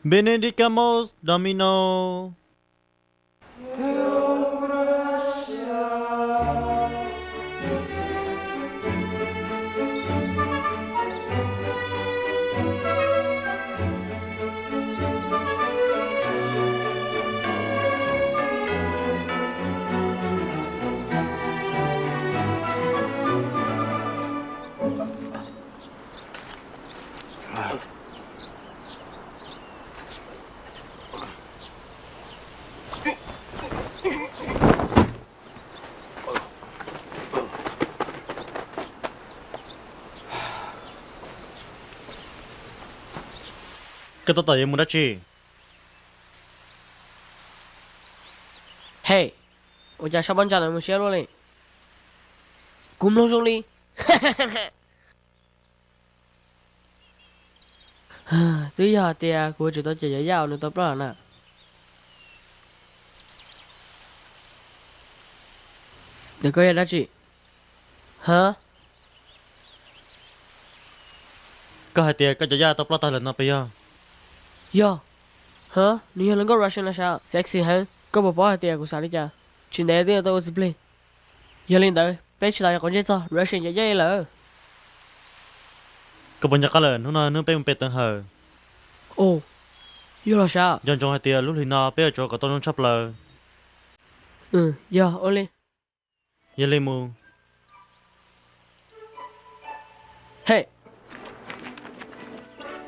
Benedicamos Domino. Koj tab tom yuav mus dab tsi? Hey, ua cas sab pob ntsa ntawd mus siab luaj li? Kuv mloog zoo li. Twb yog hais tias kuv yuav tsum tau cem cov yaj uas nws tau ploj lawm na. Ntawm koj yog dab tsi? Ha? Koj hais tias koj cov yaj tau ploj tag lawm no puas yog? Yog. Ha, nws yog hluas nkauj Russian los sav, sexy heev. Koj puas paub hais tias kuv xav li cas? Tsis ntev twb yuav tau ua txiv plig. Yog li ntawd peb tsis tas yuav quav ntsej txog Russian cov yaj li lawm. Koj puas nco qab lawm hnub no hnub peb mus pe teev hawm? Ua, yog los sav. Nco ntsoov hais tias lub hlis no peb yuav tsum ua kom tau zoo tshaj plaws. Yog, ua li. Yog li mus. He,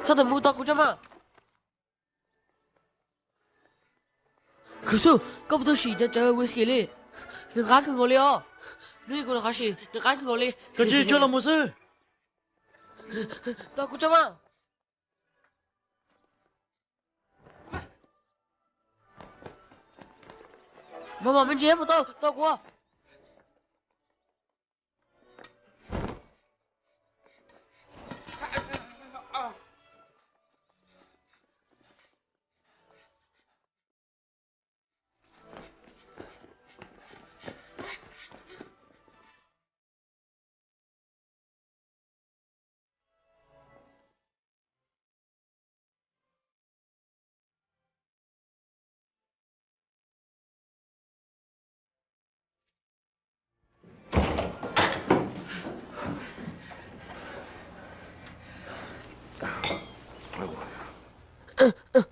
txhob tawm mus, tos kuv tso mas. Khwv xub, koj puas tau sim cov cawv whisky li? Nws qab kawg nkaus li os. Hnub ib kuv los qhov sim, nws qab kawg nkaus li. Koj tsis tsuag los mus xwb. Tos kuv tso mas. Mos mos me ntsis mus tau, tos kuv.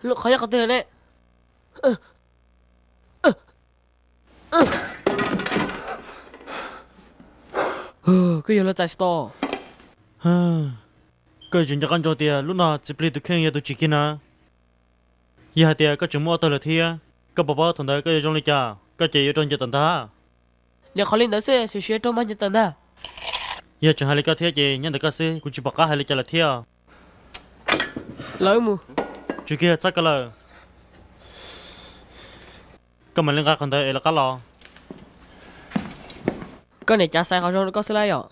Lub qhov nyob qhov twg ne? Koj yuav luag txais sto. Koj yuav tsum nco qab ntsoov tias lub no txiv plig tus kheej yog tus tsim kiag na. Yog hais tias koj tseem muaj ob tug lawm thiab, koj puas paub thaum ntawd koj yuav zoo li cas? Koj ces yuav raug ncaws tawm ntag. Niam, qhov li ntawd xwb, tseem siav raug mag ncaws tawm ntag. Yog tseem hais li koj thiab ces nyob ntawm koj xwb, kuv tsis pom qab hais li cas lawm thiab. Lawv mus. Tsum kiag txhob kawg lawm. Koj mam li nqa qhov ntawd es lawv qab los. Koj niam cav xaiv qhov zoo rau koj xwb lauj yom.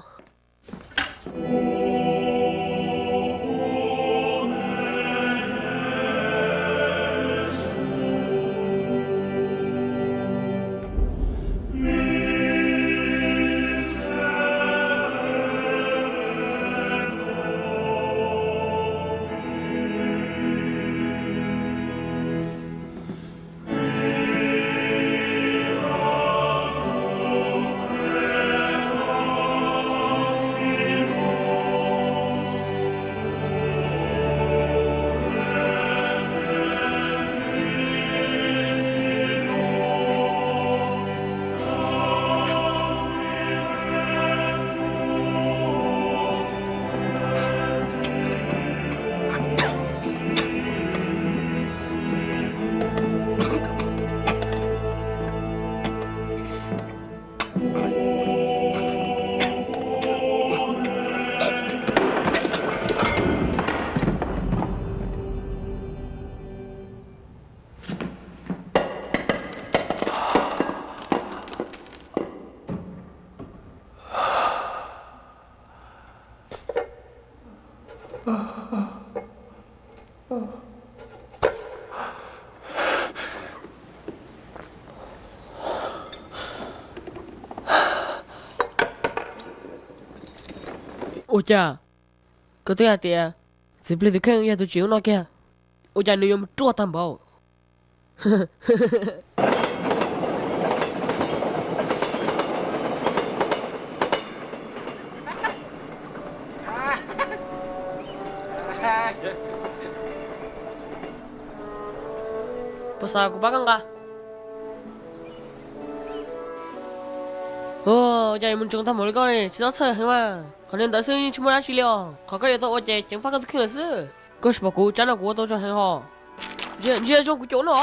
Ua cas koj twb hais tias txiv plig tus kheej yog tus tsim lub no kiag? Ua cas nws yuav mus ruaj tag npaum? Puas xav kuv pab koj nqa? Ua cas yuav mus ntsoov tag npaum li koj ne, tsis txhob txhawj heev mas. Qhov niag ntawd xwb yeej tsis muaj dab tsi li os. Qhov koj yuav tau ua ces ceev faj koj tus kheej lawm xwb. Koj tsis pom kuv tsab no kuv ua tau tso heev hos. Ntsia zoo kuv caum no.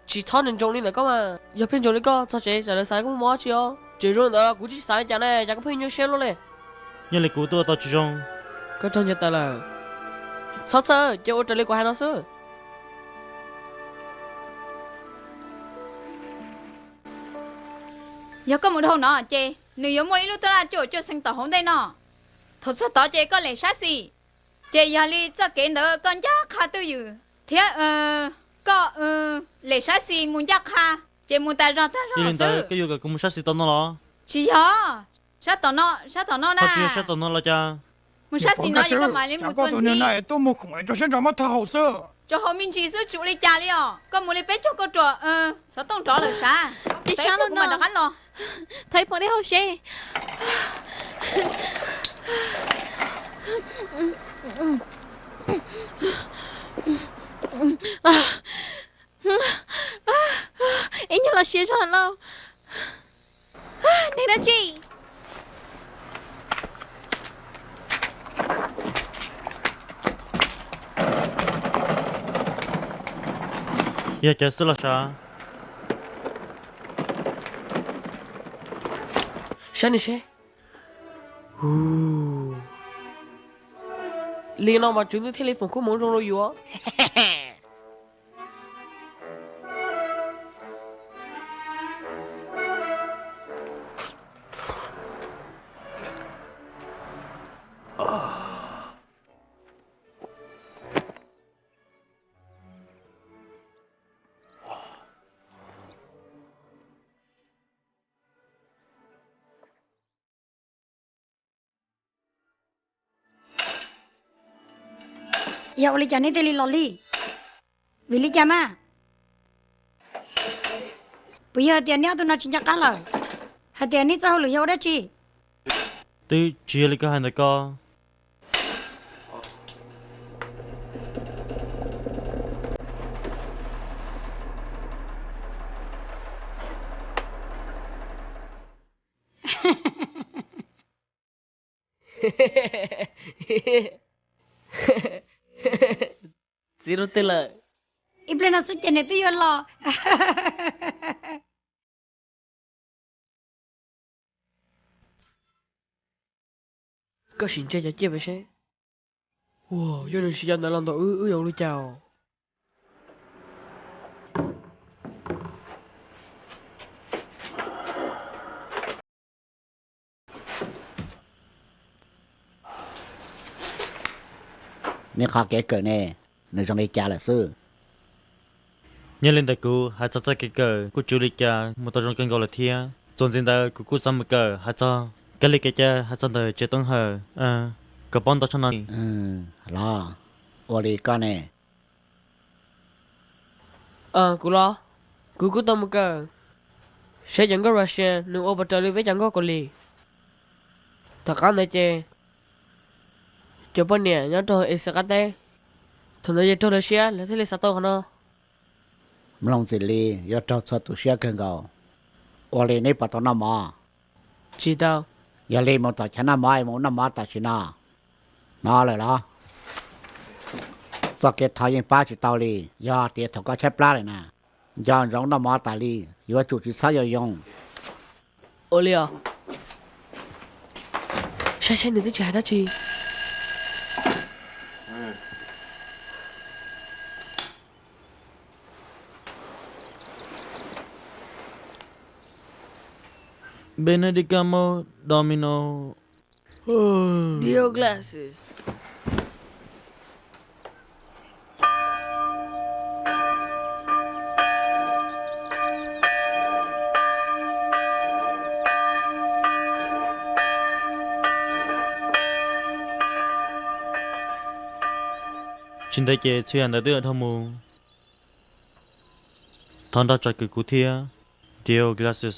Tsis txhob ntsoov li ntawd koj mas. Yog pheej ntsoov li koj txog tsev tsam lawv xav koj muaj mob dab tsi os. Tseem zoo li ntawd los kuv tsis xav li cas ne, cas koj pheej nyuaj siab luaj li. Yog li kuv tuaj tau tsis zoo. Koj raug nco tawm lawm. Txhob txhawj, cia ua raws li kuv hais no xwb. Yog koj mus dhau no ces nws yuav muaj ib lub tab laj cuaj cuaj xeev tom hauv ntej no. Thaum txog tod ces koj lem sab xis, ces yog li txoj kev ntawd koj ncaj qha twj ywm thiab koj lem sab xis mus ncaj qha, ces mus tas zog tag zog xwb. Koj yuav kom kuv mus sab xis tom no los? Tsis yog, sab tom no, sab tom no na. Tsis yog sab tom no los cas? Mus sab xis no ces koj mam li mus txuas ntxiv. Tuaj mus khoom rau sab nraud muab thawb hau xwb. Rau hau me ntsis xwb tsis ua li cas li os. Koj mus li peb caug kauj ruam xov tooj rov lawm sav. Ces sab no kuv mam rov qab los. Thawb ib poom dej hau seb. Ib nyuag los siav zog lauj. Neeg dab tsi? Yog cov xwb los sav. Saib nws seb. Li no mas tswv ntuj thiaj li foom koob hmoov zoo rau yus. Yog ua li cas neb thiaj li los li? Vim li cas mas? Puas yog hais tias neb ob tug no tsis nco qab lawm? Hais tias neb txoj hauj lwm yog ua dab tsi? Twb tsis yog li koj hais ntawd ko. Txiv rau twg lawm? Ib pliag no xwb ces nws twb yuav los. Koj sim ntsia cov ciaj pem seb. Ua, yog nws siv cov ntawd los ntaus wb, wb yuav ua li cas os? Neb qhov kev kawm ne, nws zoo li cas lawm xwb? Yog li ntawd kuv hais txog txoj kev kawm kuj tsis ua li cas, mus tau zoo kawg nkaus lawm thiab. Txuas ntxiv ntawd kuv kuj xav mus kawm hais txog kev li kev cai, hais txog ntawm tsev tooj hawm, kom paub ntau tshaj no. Los, ua li koj ne. Kuv los, kuv kuj tau mus kawm, saib cov nkauj Russia nws ua puas raws li peb cov nkauj Kaus Lim. Tom qab ntawd ces cov poj niam nyob rau Asia qab teb, thaum ntawd ces raug lawv siab lawv thiaj li xav tau qhov no. Mloog txim li yuav raug txhua tus siab kawg nkaus. Ua li neb puas tau noj mov? Tsis tau. Yog li mus tom chav noj mov es mus noj mov tam sim no. Hnov lawm los? Txoj kev thov yeej pab tsis tau li, yog tias thaum koj tshaib plab lawm na, nco ntsoov noj mov tas li, yuav tsum tsis txhob yau yoos. Ua li os. Saib saib nws twb tsis hais dab tsi. Benedicamo Domino. Deal glasses. Tsis ntev ces txhua yam ntawd twb yuav dhau mus. Thov nrog tsam kwm kuv thiab. Dio, gracias.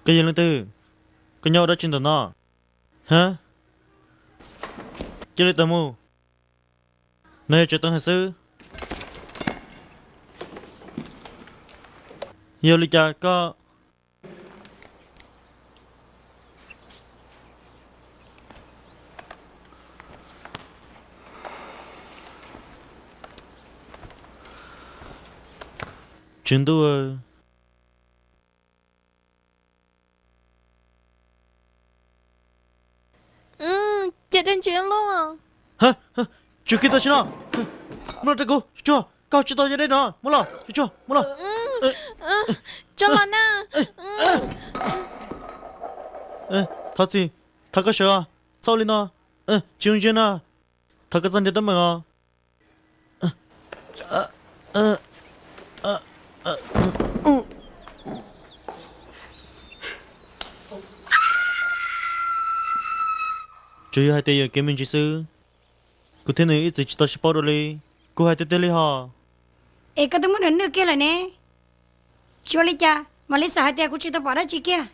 Koj yog leej twg? Koj nyob ua dab tsi ntawm no? Ha? Cia li tawm mus. No yog tsev teev hawm xwb. Yog li cas koj Tswv ntuj, ces dej ntsws luaj. Tswv kiag tam sim no. Muab los rau kuv, tsuag, koj tsis tau yog dej no, muab los, tsuag, muab los. Tso los na. Thov txim, thov koj sawv os, txhob ua li no, tsis zoo siab na. Thov koj txhob nrhiav teeb meem os. Tsuas yog hais tias yuam kev me ntsis xwb, kuv thiab nws ib txwm tsis tau sib paub dua li. Kuv hais tiag tiag li hos. Es koj twb muab nws nwj kiag lawm ne. Tsis ua li cas, mam li xav hais tias kuv tsis tau pom dab tsi kiag.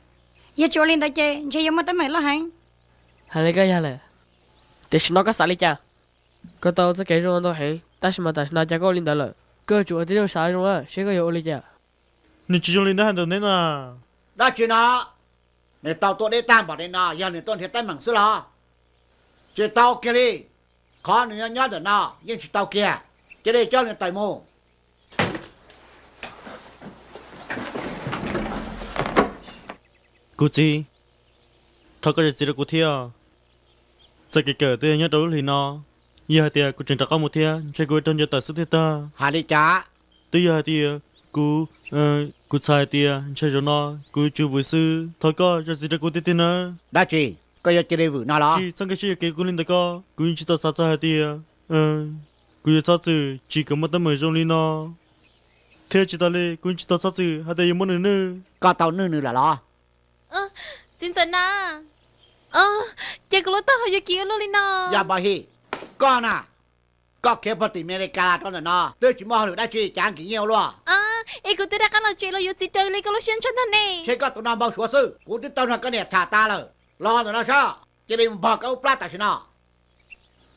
Yog tsis ua li ntawd ces ntshe yuav muaj teeb meem loj heev. Hais li koj yog lawm, tiam sis no koj xav li cas? Koj tau txoj kev zoo ntau heev, tab sis mas tam sim no cas koj ua li ntawd lawm? Koj yuav tsum ua tib zoo xav zoo seb koj yuav ua li cas. Nws tsis zoo li neb hais ntawm neb na. Dab tsi no? Nws tau tuaj deb tag npaum li no yog nws tuaj nrhiav teeb meem xwb los? Tsis tau kiag li. Qhov nws nyob nyob ntawm no yeej tsis tau kiag. Cia li coj nws tawm mus. Kuv txiv, thov koj zam txim rau kuv thiab. Txoj kev kawm twb yog nyob rau lub hlis no, yog hais tias kuv tseem rov qab mus thiab ntshe kuv yuav raug ncaws tawm xwb thiaj tag. Hais li cas? Twb yog hais tias kuv, kuv xav hais tias ntshe zaum no kuv yuav tsum vwm xwb, thov koj zam txim rau kuv tiag tiag nawb. Dab tsi? Koj yuav cia li vwm no los? Tsis txhob nkag siab yuam kev kuv li ntawd ko, kuv yeej tsis tau xav txog hais tias kuv yuav txhob txwm tsim kom muaj teeb meem zoo li no. Thiab tsis tas li kuv yeej tsis tau txhob txwm hais tias yuav muab nws nwj. Koj tau nwj nws lawm los? Txiv ntxawm na, ces kuv lub taub hau yuav kim ua luaj li no. Yog Npau Hij, koj na, koj khiav puag tim Amelikas los rau ntawm no twb tsis muaj hauj lwm dab tsi cas nkim nyiaj ua luaj. Es kuv twb rov qab los tsev los yuav txiv raws li koj lub siab ntshaw ntag ne. Ntshe koj tus no npau suav xwb, kuv twb tau nrog koj niam tham tas lawm. Los ntawm no saib, cia li mus npog koj lub plab tam sim no.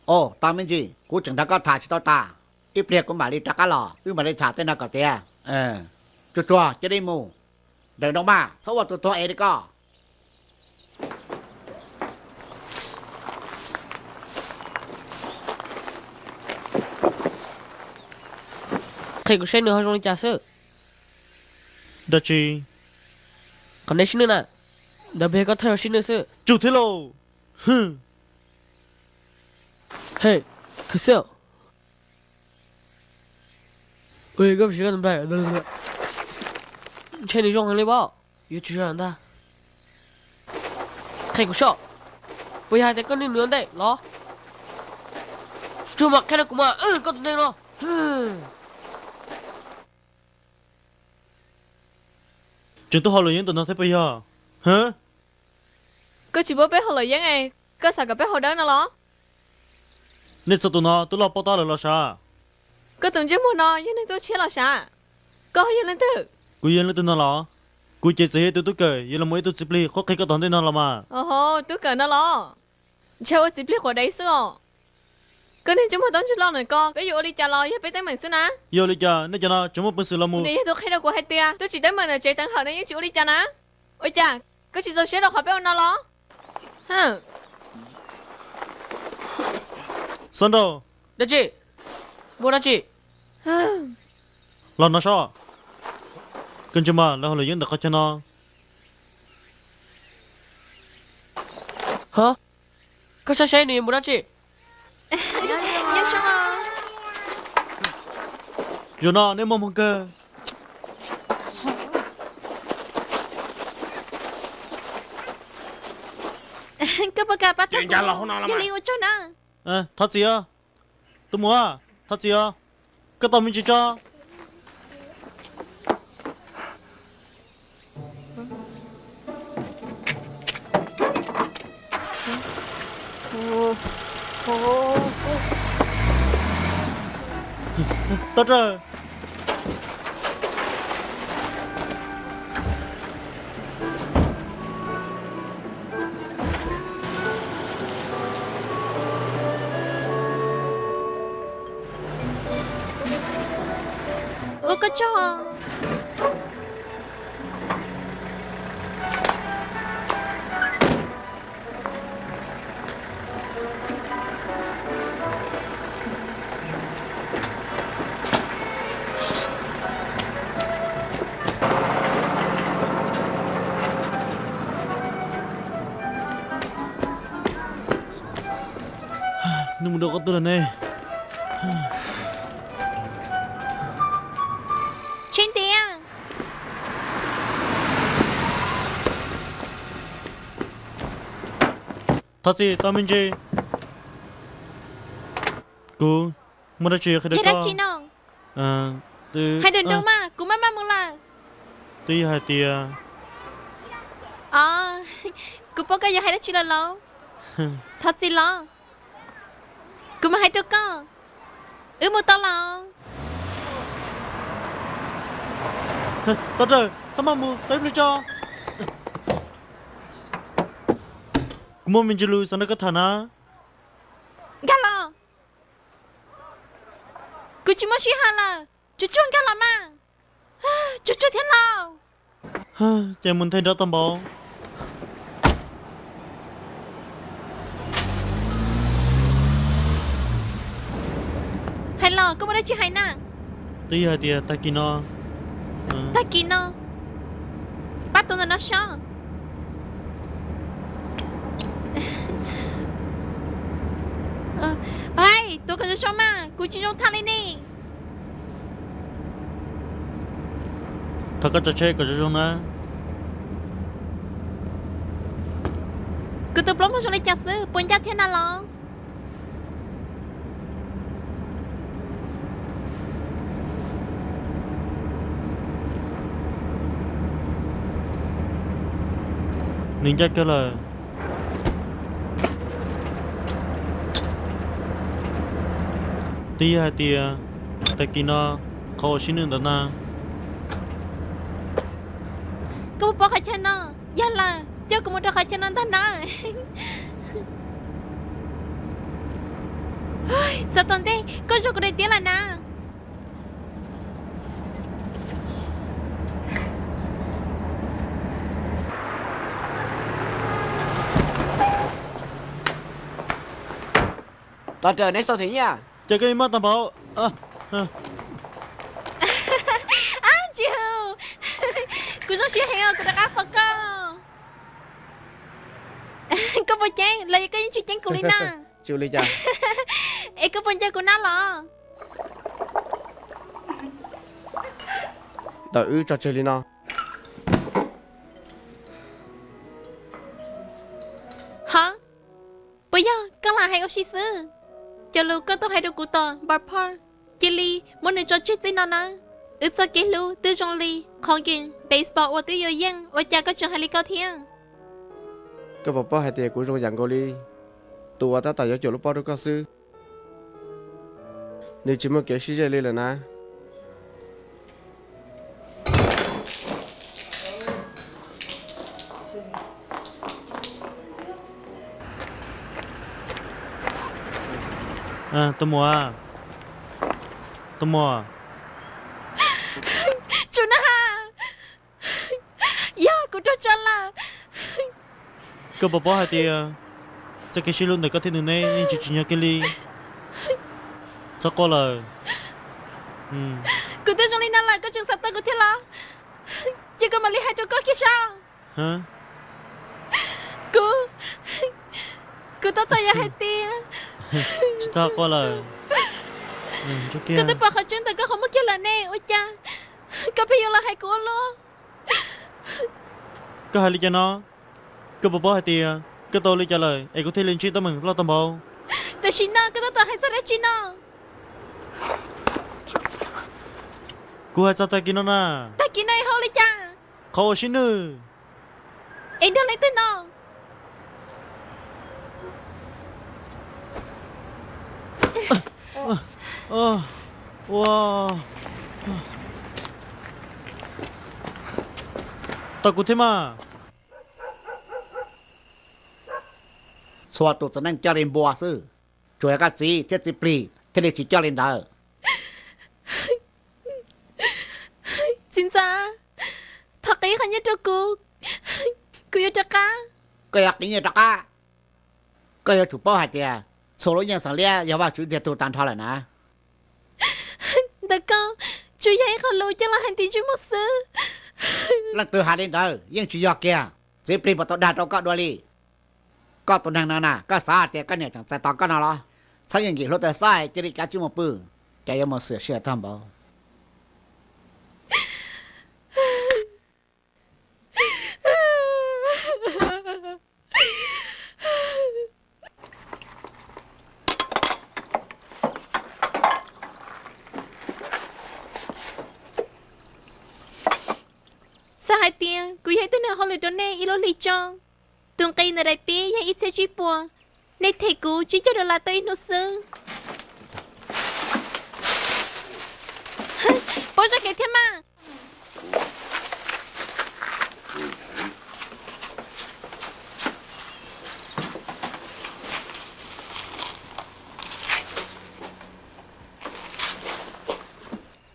Os, tau me ntsis, kuv tseem nrog koj tham tsis tau tas, ib pliag kuv mam li rov qab los wb mam li tham tej no kom tiav. Tsuag tsuag cia li mus, nrawm nroos mas txhob ua tus tuag es li koj. Qhia kuv saib nws ho zoo li cas xwb. Dab tsi? Qhov nej sib nwj na, ntawd peb koj thawj sib nwj xwb. Tsum thiab lauj. Hej, khwv xwb. Ua li koj pom koj tus nplaig, ntshe nws zoo heev li pob. Yuav tsis zoo ntag. Qhia kuv soj, puas yog hais tias koj nwj nws ua ntej los? Tsuag mas qhia rau kuv mas, koj tus neeg no. Tseem tuaj haus luam yeeb ntawm no thiab puas yog? Koj tsis paub peb haus luam yeeb es koj xav kom peb haus dawb no los? Nej txhua tus no twb loj paub tab lawm los sav? Koj tus ntsej muag no yog neeg tuaj tshiab los sav? Koj yog leej twg? Kuv yog leej twg no los? Kuv ces txawm yog ib tug tub kawm yuav los mus ib tug txiv plig qhuab qhia koj tom ntej no los mas. Tub kawm no los? Ntshe ua txiv plig quav dev xwb os. Koj niag ntsej muag taub ntseg loj ntawm ko, peb yuav ua li cas los yog peb teeb meem xwb na. Yog ua li cas nej cov no tseem muaj peev xwm los mus? Nws yog tus qhia rau kuv hais tias tuaj tsim teeb meem ntawm tsev teev hawm no yeej tsis ua li cas na. Ua cas koj tsis txaus siab rau qhov peb ua no los? Xab Nraug. Dab tsi? Muaj dab tsi? Los no sob. Koj ntsia mas, lawv hauj lwm yeej ntawm qhov chaw no. Koj saib seb nws yuav mus dab tsi. Zaum no nej muaj hmoo kawg. Koj puas kam pab thov kuv? Yog li ua tsaug na. Thov txim os. Tus muam, thov txim os. Koj tau me ntsis tso. Tau rawg. Ua koj tsaug. Nws mus dua qhov twg lawm ne? Tseeb tiag. Thov txim, tau me ntsis. Kuv muaj dab tsi qhia rau koj? Hais dua nroo mas, kuv maj maj mus lawm. Twb yog hais tias, o, kuv paub koj yuav hais dab tsi lawm los. Thov txim los. Kuv mam hais rau koj. Wb mus tau los. Tau raws, txhob maj mus, tau ib pliag tso. Kuv muaj me ntsis lus xav nrog koj tham na. Nkag los. Kuv tsis muaj sij hawm lawm, tsuag tsuag nkag los mas. Tsuag tsuag thiab lauj. Ces mus nthe nrov tag npaum. Hais los koj muaj dab tsi hais na? Twb yog hais tias tag kis no, tag kis no, pab tus ntawm no sob. Hais, tuav kom zoo zoo mas, kuv tsis zoo tham li ne. Thov koj tso tsheb kom zoo zoo na. Kuv tus plaub muag zoo li cas xwb, puas ncaj thiab na los? Nws ncaj kawg lawm. Twb yog hais tias tag kis no qhov uas sib ntsib ntawd na. Koj puas paub qhov chaw no? Yog lawm, coj kuv mus rau qhov chaw no ntag na. Txog tom ntej, koj zoo kuv daim tiab lawm na. Tos rawm, neb xaus them nyiaj. Ces koj yeej maj tag npaum. Ab, tsis hu, kuv zoo siab heev os, kuv rov qab pom koj. Koj puas ceeb los yog koj yeej tsis ceeb kuv li na? Tsis ua li cas. Es koj puas nco kuv na los? Ntawm wb tso tseg li no. Hov, puas yog koj lam hais ua si xwb? Cov lus koj tau hais rau kuv tom bar phoj, cia li muab nws tso tseg txij no nawb. Wb txoj kev hlub twb zoo li qhov game baseball uas twb yuav yeej, ua cas koj tseem hais li ko thiab? Koj puas paub hais tias kuv zoo yam nkaus li tus uas tab tom yuav cuam lub pob rau koj xwb. Nws tsis muaj kev sib ze li lawm na. Tus muam, tus muam. Tsum na has, yog kuv raug tso lawm. Koj puas paub hais tias txoj kev sib hlub ntawm koj thiab nws ne yeej tsis tsim nyog kiag li. Txhob quaj lawm. Kuv twb zoo li no lawm koj tseem xav tau kuv thiab los? Ces kuv mam li hais rau koj kiag saib. Kuv, kuv tab tom yog hais tias, tsis txhob quaj lawm. Koj twb pom qhov tseeb ntawm koj qhov muag kiag lawm ne, ua cas koj pheej yuav los hais kuv ua luaj? Koj hais li cas no? Koj puas paub hais tias koj tau li cas lawm es kuv thiaj li ntsib teeb meem loj tau npaum? Tam sim no koj tab tom hais txog dab tsi no? Kuv hais txog tag kis no na. Tag kis no es hauj li cas? Qhov uas sib nwj. Es nrog leej twg no? Ua, tau kuv thiab mas. Txhua tus txiv neej coj li npua xwb, tsuas yog koj txiv thiab txiv plig thiaj li tsis coj li ntawd. Txiv ntxawm, thov qiv qhov nyiaj rau kuv, kuv yuav rov qab. Koj yuav qiv nyiaj rov qab? Koj yuav tsum paub hais tias txhua lub yeej xeem liab yog Vajtswv ntiag tug tag nrho lawm na. Ntawm koj tsuas yog ib qho lus coj los hais nti ntsej muag xwb. Leej twg hais li ntawd yeej tsis yog kiag. Txiv plig puas tau dag rau koj dua li? Koj tus neeg no na, koj xav hais tias koj niam tseem txais tos koj no los? Txhob yeej yim hlub tawv xav cia li kav tsij mus pw, cas yuav mus xiam sij hawm tag npaum. Xav hais tias kuv yog ib tug neeg hauj lwm rau nej ib lub hli tso. Tus nqi ntawm daim pib yog ib txhiab tsib puas. Nej them kuv tsib caug dollar tau ib hnub xwb. Puas zoo kev thiab mas?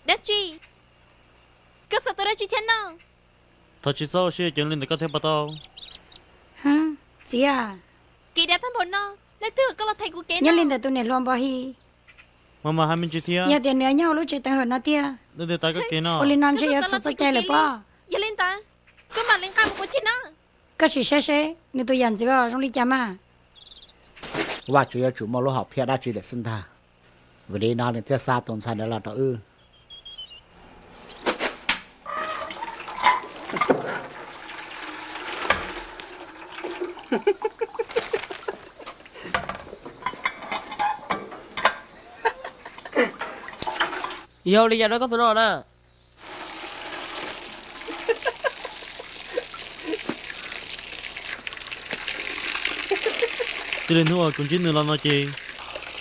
Dab tsi? Koj xav tau dab tsi thiab no? Thov tsis txhob ua siab ceev li ntawm koj thiab puas tau? Txiv, kev dav tag npaum no, leej twg kom koj los thaiv kuv kev? Nyob li ntawm tus niam hluas Npos His. Mas mas hais me ntsis thiab. Yog tias nws nyob hauv lub tsev teev hawm no tiag, leej twg tav koj kev no? Ua li no ntshe yuav txhaum txoj cai lawm pob. Yog li ntawd, koj mam li nqa mus ua tsi no? Koj sim saib seb nws tus yam ntxwv zoo li cas mas. Vajtswv yuav tsum muaj lub hom phiaj dab tsi lawm xwb ntag, vim li no nws thiaj xa tus ntxhais ntawd los rau wb. Yog li cas rau koj tus no na? Txij li hnub uas kuv ntsib nws los no ces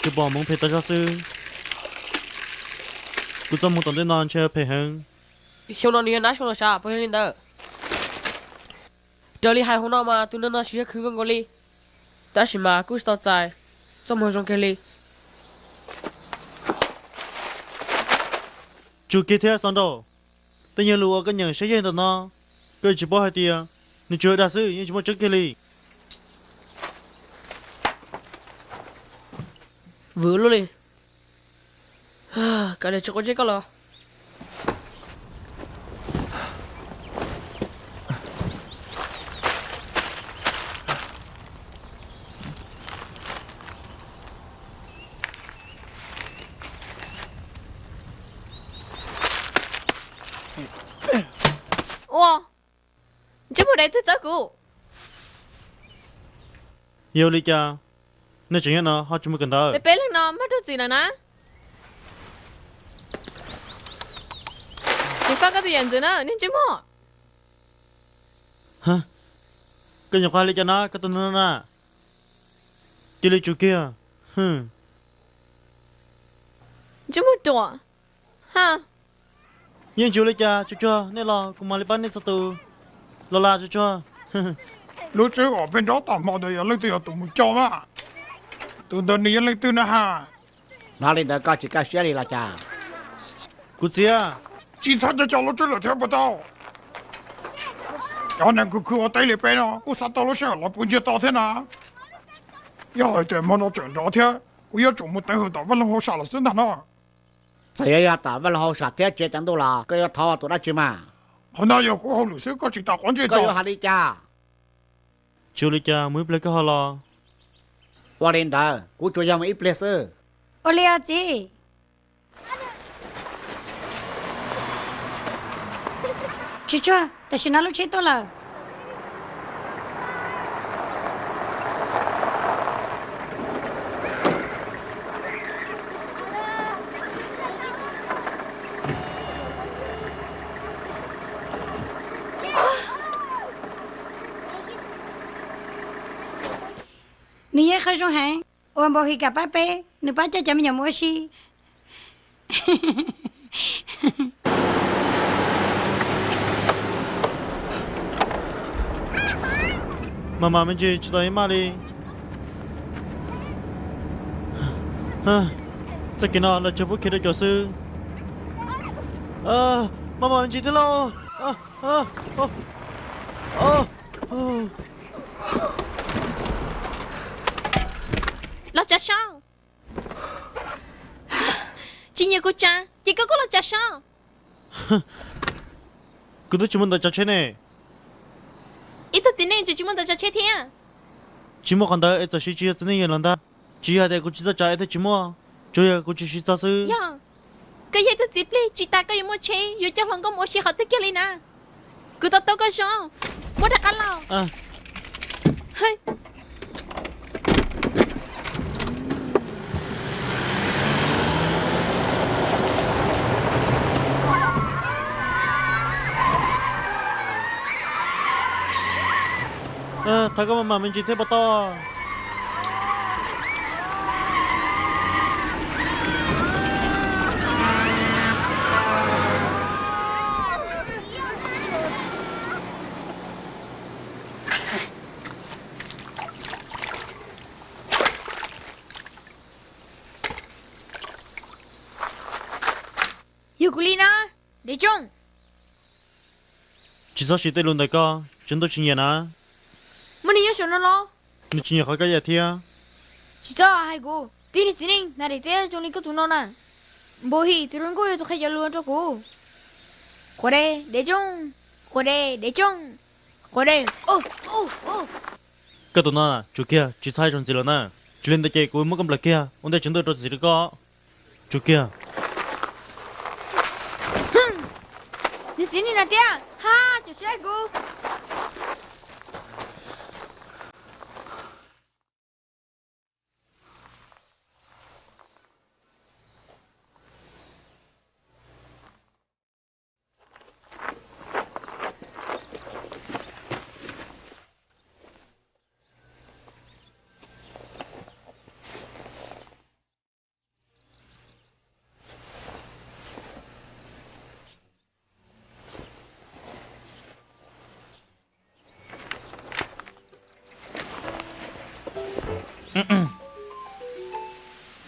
kuv pom hmoov phem tag zog xwb. Kuv txoj hmoov tom ntej no ntshe phem heev. Xyoo no nws yog nab xyoo los sav puas yog li ntawd? Raws li hais hauv no mas tus neeg no tsis yog khwv nkaus nkaus li, tab sis mas kuj tsis tau txais txoj hmoov zoo kiag li. Tsum kiag thiab Xov Nraum, tej yawg lus uas koj nyeem saib yawg ntawm no, koj tsis paub hais tias nws tsuas dag xwb yeej tsis muaj tseeb kiag li. Vwm luaj li. Kav liam tsis quav ntsej koj los. Ua, ntsej muag dais twg txawb kuv? Yog li cas nej tseem nyob no ho tsis mus kawm ntawv? Peb leeg no muaj raug txim lawm na. Tsis faj koj tus yam ntxwv na niag ntsej muag. Koj nyuam qhuav hais li cas na koj tus no na? Cia li tsum kiag. Ntsej muag ruam. Yeej tsis ua li cas, tsuag tsuag nej los kuv mam li pab nej txhua tus. Los las tsuag tsuag. Lub tsev uas peb nrov tag hmo ntawd yog leej twg yog tus mus coj na? Tus ntawd nws yog leej twg na ha? Hnov li ntawd koj tsis kaj siab li los cas? Kuv txiv. Tsis txhob coj cov lub tsev lawm thiab puas tau? Cov neeg khwv khwv ua teb li peb no kuj xav tau lub sij hawm los pw ntsiag to thiab na. Yog hais tias hmo no tseem nrov thiab, Kuv yuav tsum mus tawv hauv tom vaj loog hauj sam los xwb ntag no. Txawm yuav yog tom vaj loog hauj sam thiab tsev teev ntuj los koj yuav thov tus dab tsi mas? Qhov no yog kuv hauj lwm xwb, koj tsis tau quav ntsej txog. Koj yuav hais li cas? Tsis ua li cas, mus ib pliag koj ho los. Ua li ntawd kuv tsuas yog mus ib pliag xwb. Ua li os txiv. Tsis tsuag, tam sim no lub tsheb tuaj lawm. Nws yog qhov zoo heev uas Npau His kam pab peb, nws pab coj cov me nyuam mus ua si. Mas mas me ntsis tsis tau ib maj li. Txoj kev no lawv tsuas pub khiav rau cov xwb. Mas mas me ntsis thiab lauj. Los tsav so. Tsis nyiam kuv tsav ces koj kuj los tsav so. Kuv twb tsis muaj ntawv tsav tsheb ne. Ib tug txiv neej tseem tsis muaj ntawv tsav tsheb thiab. Tsis muaj qhov ntawd es txawm siv tsis yog txiv neej yawg los ntag. Tsis yog hais tias kuv tsis txawj tsav es thiaj tsis muaj, tsuas yog kuv tsis siv txog xwb. Yog koj yog ib tug txiv plig tsis tas koj yuav muaj tsheb yuav coj hluas nkauj mus ua si qhov twg kiag li na. Kuv to taub koj zoo, muab rov qab los. Thov koj mas mam me ntsis thiab puas tau? Yog kuv li na, Dev Tsooj. Tsis txhob siv tej lus ntawm koj, Tswv Ntuj tsis nyiam na. Muaj neeg nyob saum no los? Nws tsis nyiam qhov koj yam thiab. Tsis txhob hais kuv, tib neeg txiv neej hnav daim tiab zoo li koj tus no na. Npau His tus hluas nkauj yuav tsum qhia cov lus rau kuv. Quav dej, Dev Tsooj. Quav dej, Dev Tsooj. Quav dej. Koj tus no, tsum kiag, tsis txhob hais zoo ntxiv lawm na. Tsis li ntawd ces kuv muab koj nplawm kiag ua ntej Tswv Ntuj rau txim rau koj. Tsum kiag. Nws txiv neej hnav tiab, ha, tseem siab kuv.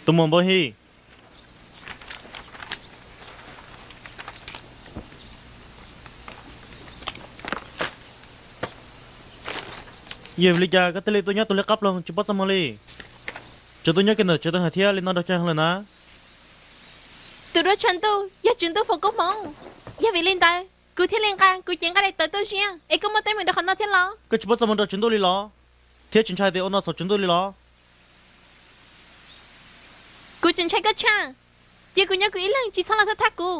Tus muam Npau His, yog vim li cas koj thiaj li tuaj nyob tus liab qab ploog tsis paub txaj muag li? Tseem tuaj nyob kiag ntawm tsev taub hau thiab li no nrog caj lawm na. Tus duab tshav ntuj yog Tswv Ntuj foom koob hmoov, yog vim li ntawd kuv thiaj li nqa kuv cev nqaij daim tawv tuaj ziab es koj muaj teeb meem rau qhov no thiab los? Koj tsis paub txaj muag rau Tswv Ntuj li los? Thiab tsis ntshai tias ua no txhaum Tswv Ntuj li los? Kuv tseem ntshai koj tshaj. Cia kuv nyob kuv ib leeg, tsis txhob los thab thab kuv.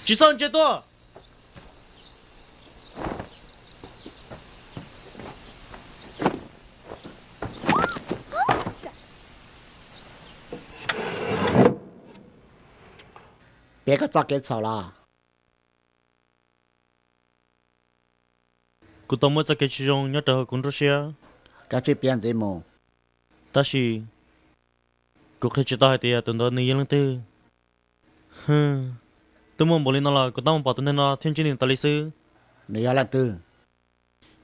Tsis txhob ntsia tuaj. Piav koj txoj kev txhaum los. Kuv tau muaj txoj kev tsis zoo nyob rau hauv kuv nruab siab. Kav tsij piav ntxiv mus. Tab sis kuv qhia tsis tau hais tias tus ntawd nws yog leej twg. Twb muaj npaum li no los kuv tab mus pom tus neeg no thiab ntsib nws tas li xwb. Nws yog leej twg?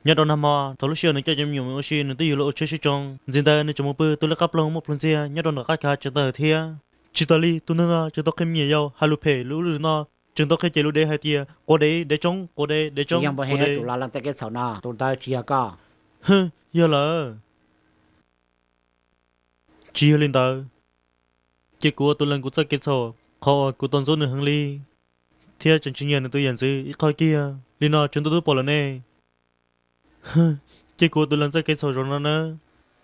Nyob rau nag hmo thaum lub sij hawm nws coj cov me nyuam mus ua si nws twb yuav luag ua tsheb sib tsoo. Ntxiv ntawd nws tseem mus pw tus liab qab ploog muaj plhu ntxiag nyob rau nram qab chaw tsev taub hau thiab. Tsis tas li, tus neeg no tseem tau qhia me nyuam yaus hais lus phem lub lwm no, tseem tau qhia cem lus dev hais tias quav dev, dev tsoob, quav dev, dev tsoob, yog npau heev, tus los leej txoj kev txhaum no, tus ntawd tsis yog koj. Yog lawm. Tsis yog li ntawd, ces kuv ua tus leej kuv txoj kev txhaum, qhov uas kuv tau ntxub nws heev li, thiab tseem tsis nyiam nws tus yam ntxwv ib qho kiag li no tseem ntuj tub pom lawm ne. Ces kuv ua tus leej txoj kev txhaum zoo no na.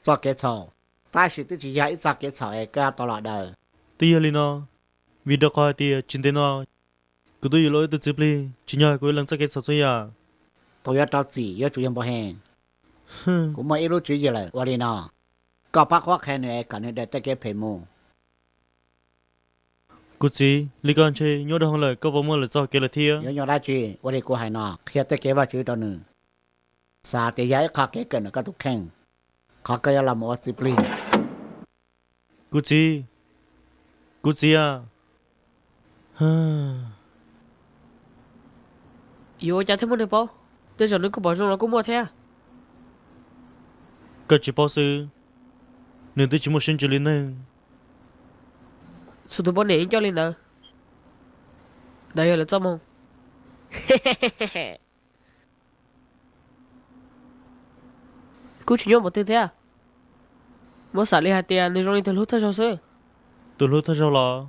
Txoj kev txhaum? Tab sis twb tsis yog ib txoj kev txhaum es koj tau los daws. Twb yog li no, vim rau qhov hais tias tsis ntev no kuv twb yuav luaj ib tug txiv plig, tsis yog kuv yuav leej txoj kev txhaum txhua yam. Tus yuav rau txim yuav tsum yog npau heev. Kuv muaj ib lub tswv yim lawm, ua li no, koj pab qhuab qhia nws es kom nws daws tej kev phem mus. Kuv txiv, li koj ntshe nyuaj dhau lawm, koj puas muaj lwm txoj kev lawm thiab? Yuav nyuaj dab tsi, ua li kuv hais no, qhia tej kev Vajtswv rau nws, xav tias yog ib qho kev kawm ntawm koj tus kheej, qhov koj yuav los mus ua txiv plig. Kuv txiv, kuv txiv a. Yuav ua cas thiaj muaj neeg paub? Tej zaum nws kuj pom zoo los kuj muaj thiab. Koj tsis paub xwb, nws twb tsis muaj siab ntsws li neeg. Txhua tus poj niam yeej coj li ntawd. Ntawd yog lawv txoj moo. Kuj tsis nyuaj npaum twg thiab. Muab xam li hais tias nws zoo li tus hlub thawj zaug xwb. Tus hlub thawj zaug los?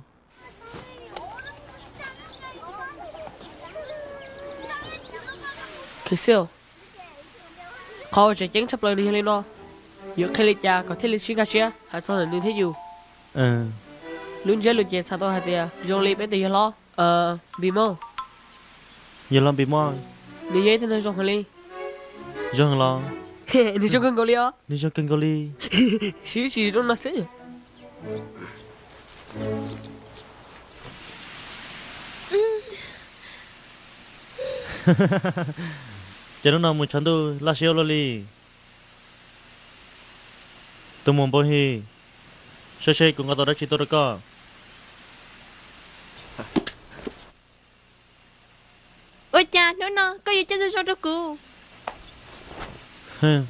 Qhov uas tseem ceeb tshaj plaws nws yog li no, yuav qhia li cas kom thiaj li sib nkag siab hais txog ntawm nws thiab yus? Lub ntsiab lus ces txhais tau hais tias zoo li peb tus yawg hlob Npis Moj. Yawg hlob Npis Moj, nws yog ib tug neeg zoo heev li. Zoo heev los? Nws zoo kawg nkaus li os. Nws zoo kawg nkaus li. Siv tsis zoo no xwb. Ces hnub no mus tshav ntuj laj siab ua luaj li. Tus muam Npau His, saib seb kuv nqa tau dab tsi tuaj rau koj. Ua cas hnub no koj yuav coj zoo zoo rau kuv?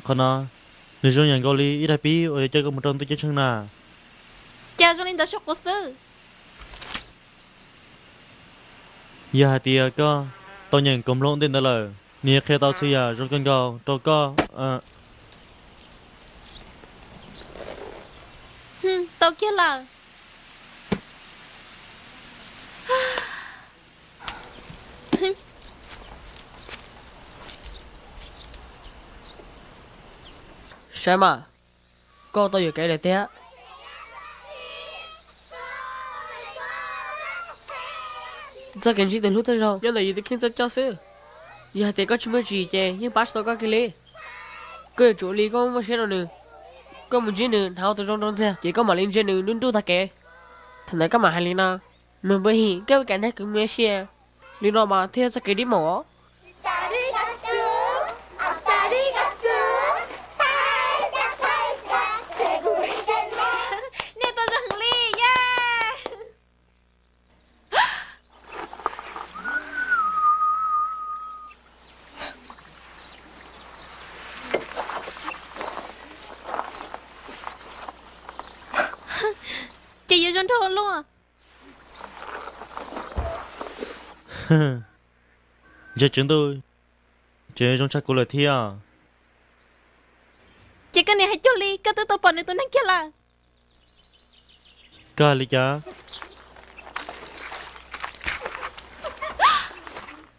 Qhov no, nws zoo yam nkaus li ib daim pib uas yuav coj koj mus rau ntuj ceeb tsheej na. Cas zoo li ntawd saum quav xwb? Yog hais tias koj tau nyeem Kaus Nplooj ntej ntawd lawm, nws yuav qhia tau txhua yam zoo kawg nkaus rau koj. Tau kiag lawm. Saib mas, koj tau yuam kev lawm tiag. Txoj kev ntsib tus hlub thawj zaug nyob ntawm yus tus kheej txoj coj xwb. Yog hais tias koj tsis muaj tsim ces yeej pab tsis tau koj kiag li. Koj yuav tsum ua li koj muaj siab rau nws. Koj mus ntsib nws hnav ua tus zoo rau ntxiag ces koj mam li ntsia nws nruj nruj tag kev. Thaum ntawd koj mam hais li no: Mus Npau His, koj ua cas dag kuv mus ua si li no mas thiaj yog txoj kev dib maum os. Nej tau zoo heev li, yej. Ces yuav zoo nraug ua luaj. Ntshe tswv ntuj tseem zoo tshaj kuv lawm thiab. Ces koj niam hais cuag li koj twb tau pom nws tus neeg kiag lawm. Koj hais li cas?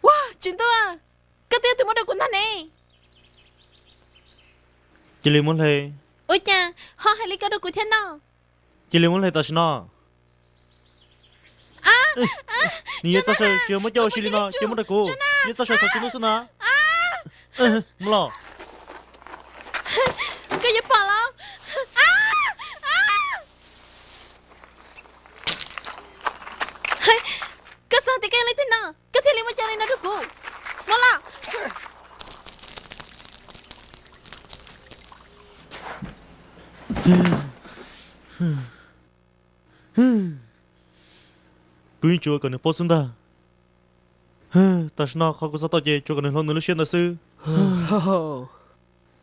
Ua, tswv ntuj, koj twb yog tus muab rau kuv ntag ne. Cia li muab hle. Ua cas ho hais li ko rau kuv thiab no? Cia li muab hle tam sim no. Nws yog txoj saw tsis yog muab coj ua si li no, cia muab rau kuv. Yog txoj saw xov tswv ntuj xwb na. Muab los. Koj yuav pom los. Koj xav tias koj yog leej twg no, koj thiaj li muaj cai li no rau kuv? Muab los. Kuv yeej tsuas kom nws paub xwb ntag. Tam sim no qhov kuv xav tau ces tsuas kom nws hloov nws lub siab ntawd xwb.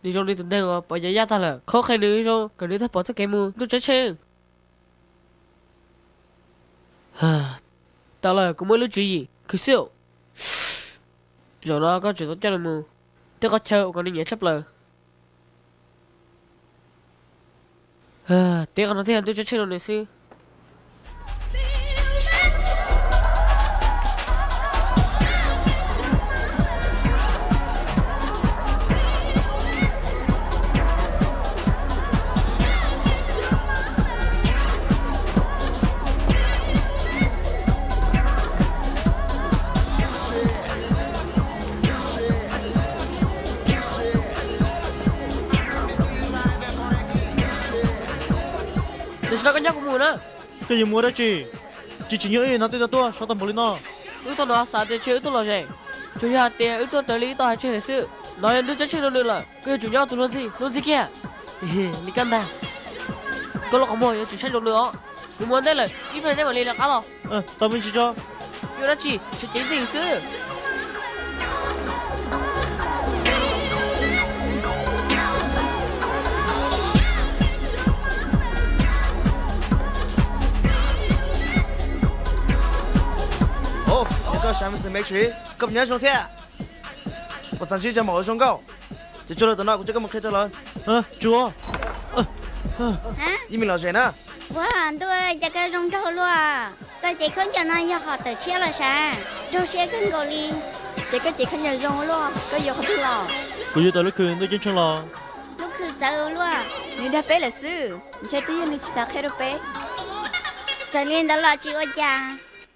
Nws zoo li tus neeg uas pom yaj tag lawm, qhuab qhia nws zoo kom nws tau pom txoj kev mus ntuj ceeb tsheej. Tau lawm, kuv muaj ib lub tswv yim khwv xwb. Zaum no koj tsum tau coj nws mus tej qhov chaw uas kom nws nyiam tshaj plaws. Tib qho no thiaj ntuj tseem tsheej rau nws xwb. Tam sim no koj nyob kuv mus na. Koj yuav mus ua dab tsi? Tsis tsim nyog wb hnov tej no tuaj sov tag npaum li no. Wb tuaj no xav tias ntshe wb tuaj lom zem, tsuas yog hais tias wb tuaj raws li wb tau hais tseg lawm xwb. No yog ntuj tseem tsheej rau nws lawm, koj yuav tsum nyob tus luag ntxhi luag ntxhi kiag. Li koj ntag, koj lub qhov muag yuav tsum saib zoo nws os. Kuv mus ua ntej lawm, ib pliag nej mam li lawv qab los. Tau me ntsis tso. Yuav dab tsi, tseem ceev ntxim xwb. Koj puas nyob zoo thiab? Puas xav ntsib cov maum zoo nkauj? Ces tsuag lawm, tam no kuv coj koj mus qhia rau lawv. Tsuag, ib me lom zem na. Ua ntuj, cas koj zoo nraug luaj, koj cev khaub ncaws no yog qhov tawm tshiab los sav, nraug siab kawg nkaus li. Ces koj cev khaub ncaws zoo ua luaj, koj yuav qhov twg los? Kuv yuav tau lub khw ntuj ceeb tsheej los. Lub khw txawv ua luaj, nws dag peb lawm xwb, ntshe twb yog nws tsis xav qhia rau peb. Txawm li ntawd los tsis ua cas,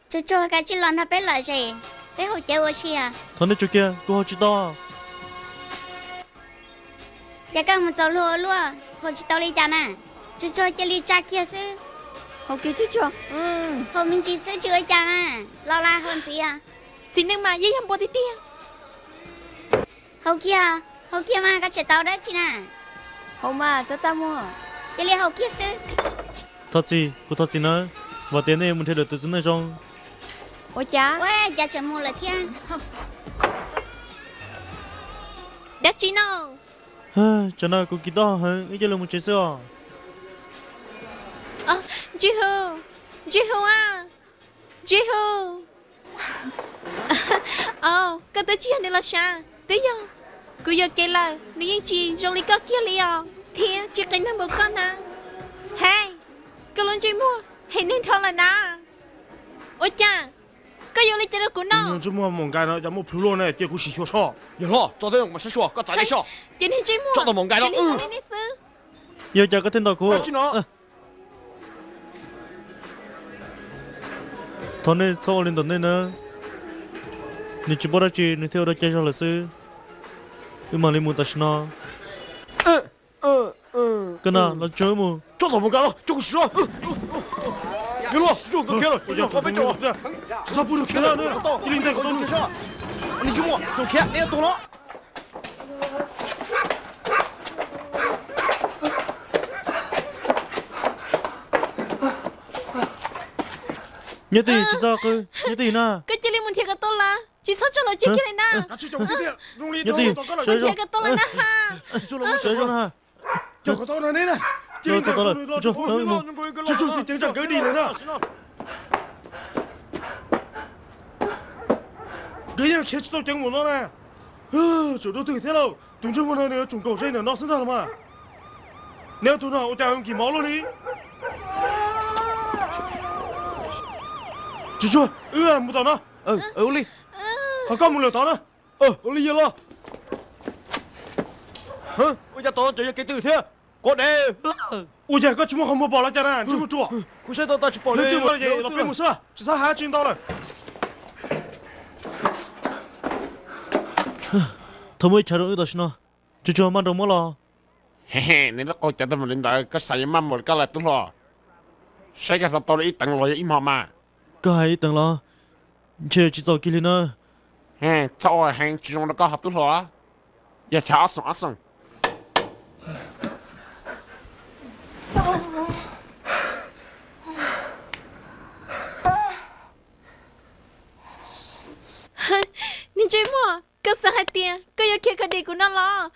tsuag tsuag kav tsij los nrog peb lom zem, peb haus cawv ua si. Thov nej tso kiag, kuv haus tsis tau. Cas koj mus txaus luag ua luaj, haus tsis tau li cas na? Tsuag tsuag cia li tsa kiag xwb. Haus kiag tsuag tsuag. Haus me ntsis xwb tsis ua cas mas, los las haus ntxiv. Txiv neej mas yeej yog npua tiag tiag. Haus kiag, haus kiag mas, koj tseem tau dab tsi na? Haus mas, txhob txaj muag. Cia li haus kiag xwb. Thov txim, kuv thov txim nawb, vam tias nej mus nrhiav lwm tus txiv neej zoo. Ua cas? Ua cas tseem mus lawm thiab? Dab tsi no? Tsam no kuv kis tau heev, wb cia li mus tsev xwb os. Ntsij Hu, Ntsij Hu a, Ntsij Hu. Koj twb tsis yog nws los sav, twb yog kuv yuam kev lawm, nws yeej tsis zoo li koj kiag li os, thiab tsis qi neeg npaum koj na. Hej, koj lub ntsej muag hem neeg nrho lawm na. Ua cas koj yuav li cas rau kuv no? Ntsej muag mos nkais no cas muaj plhus luaj ne, cia kuv sim xyuas soj. Yog hlob, tso tej mas saib xyuas, koj txav li soj. Ces niag ntsej muag tso tau mos nkais no li nej xwb. Yog cas koj thiaj ntaus kuv? Thov nej txhob ua li ntawm nej na. Nws tsis paub dab tsi nws thiaj ua rau cai zog lawm xwb. Wb mam li mus tam sim no. Koj na, los nrog wb mus. Tso tom mus nkag los, coj kuv sim. Yog los, tsis tso nkawd khiav los, tsis tso peb tso. Tsis txhob pub rau khiav na, cia li ntes kom tau nws. Ntsej muag zoo khiav, neb tuag los. Nyob twj ywm, tsis txhob qw, nyob twj ywm na. Koj cia li mus nrhiav kom tau lawv, tsis txhob tso lawv cia kiag li na. Nyob twj ywm, sawv zoo. Nrhiav kom tau lawv na ha. Sawv zoo na. Txog tau lawm, tsuag tsuag, ceev tsam nkawd dim lawm na. Nkawd yeej khiav tsis tau ceev npaum no na. Tsum rau twg thiab lauj, tus ntsej muag no nws yuav tsum nkaum zej ntawm no xwb ntag los mas. Neb ob tug no ua cas nkim mov luaj li? Tsuag tsuag, wb mus tom no. Ua li. Ho koj mus lawm tod na. Ua li yog los. Ua cas tod tseem yog kev twg thiab? Quav dev. Ua cas koj tsis muaj qhov muag pom los cas na, ntsej muag ruam. Kuv saib tau tsis pom li. Los peb mus xwb, tsis txhob hais tsis ntau lawm. Thov muab ib chav rau wb tam sim no. Tsuag tsuag, maj nroos muab los. Neb lub qau cav tau npaum li ntawd koj xav yuav maj npaum li koj lawm tub hluas. Saib koj xav tau li ib teev los yog ib hmo mas. Koj hais ib teev los? Ntshe tsis txaus kiag li na. Txhob ua heev, tsis zoo rau koj hos tub hluas. Yog chav ob xoom ob xoom. Niag ntsej muag, koj xav hais tias koj yuav khiav kom dim kuv no los?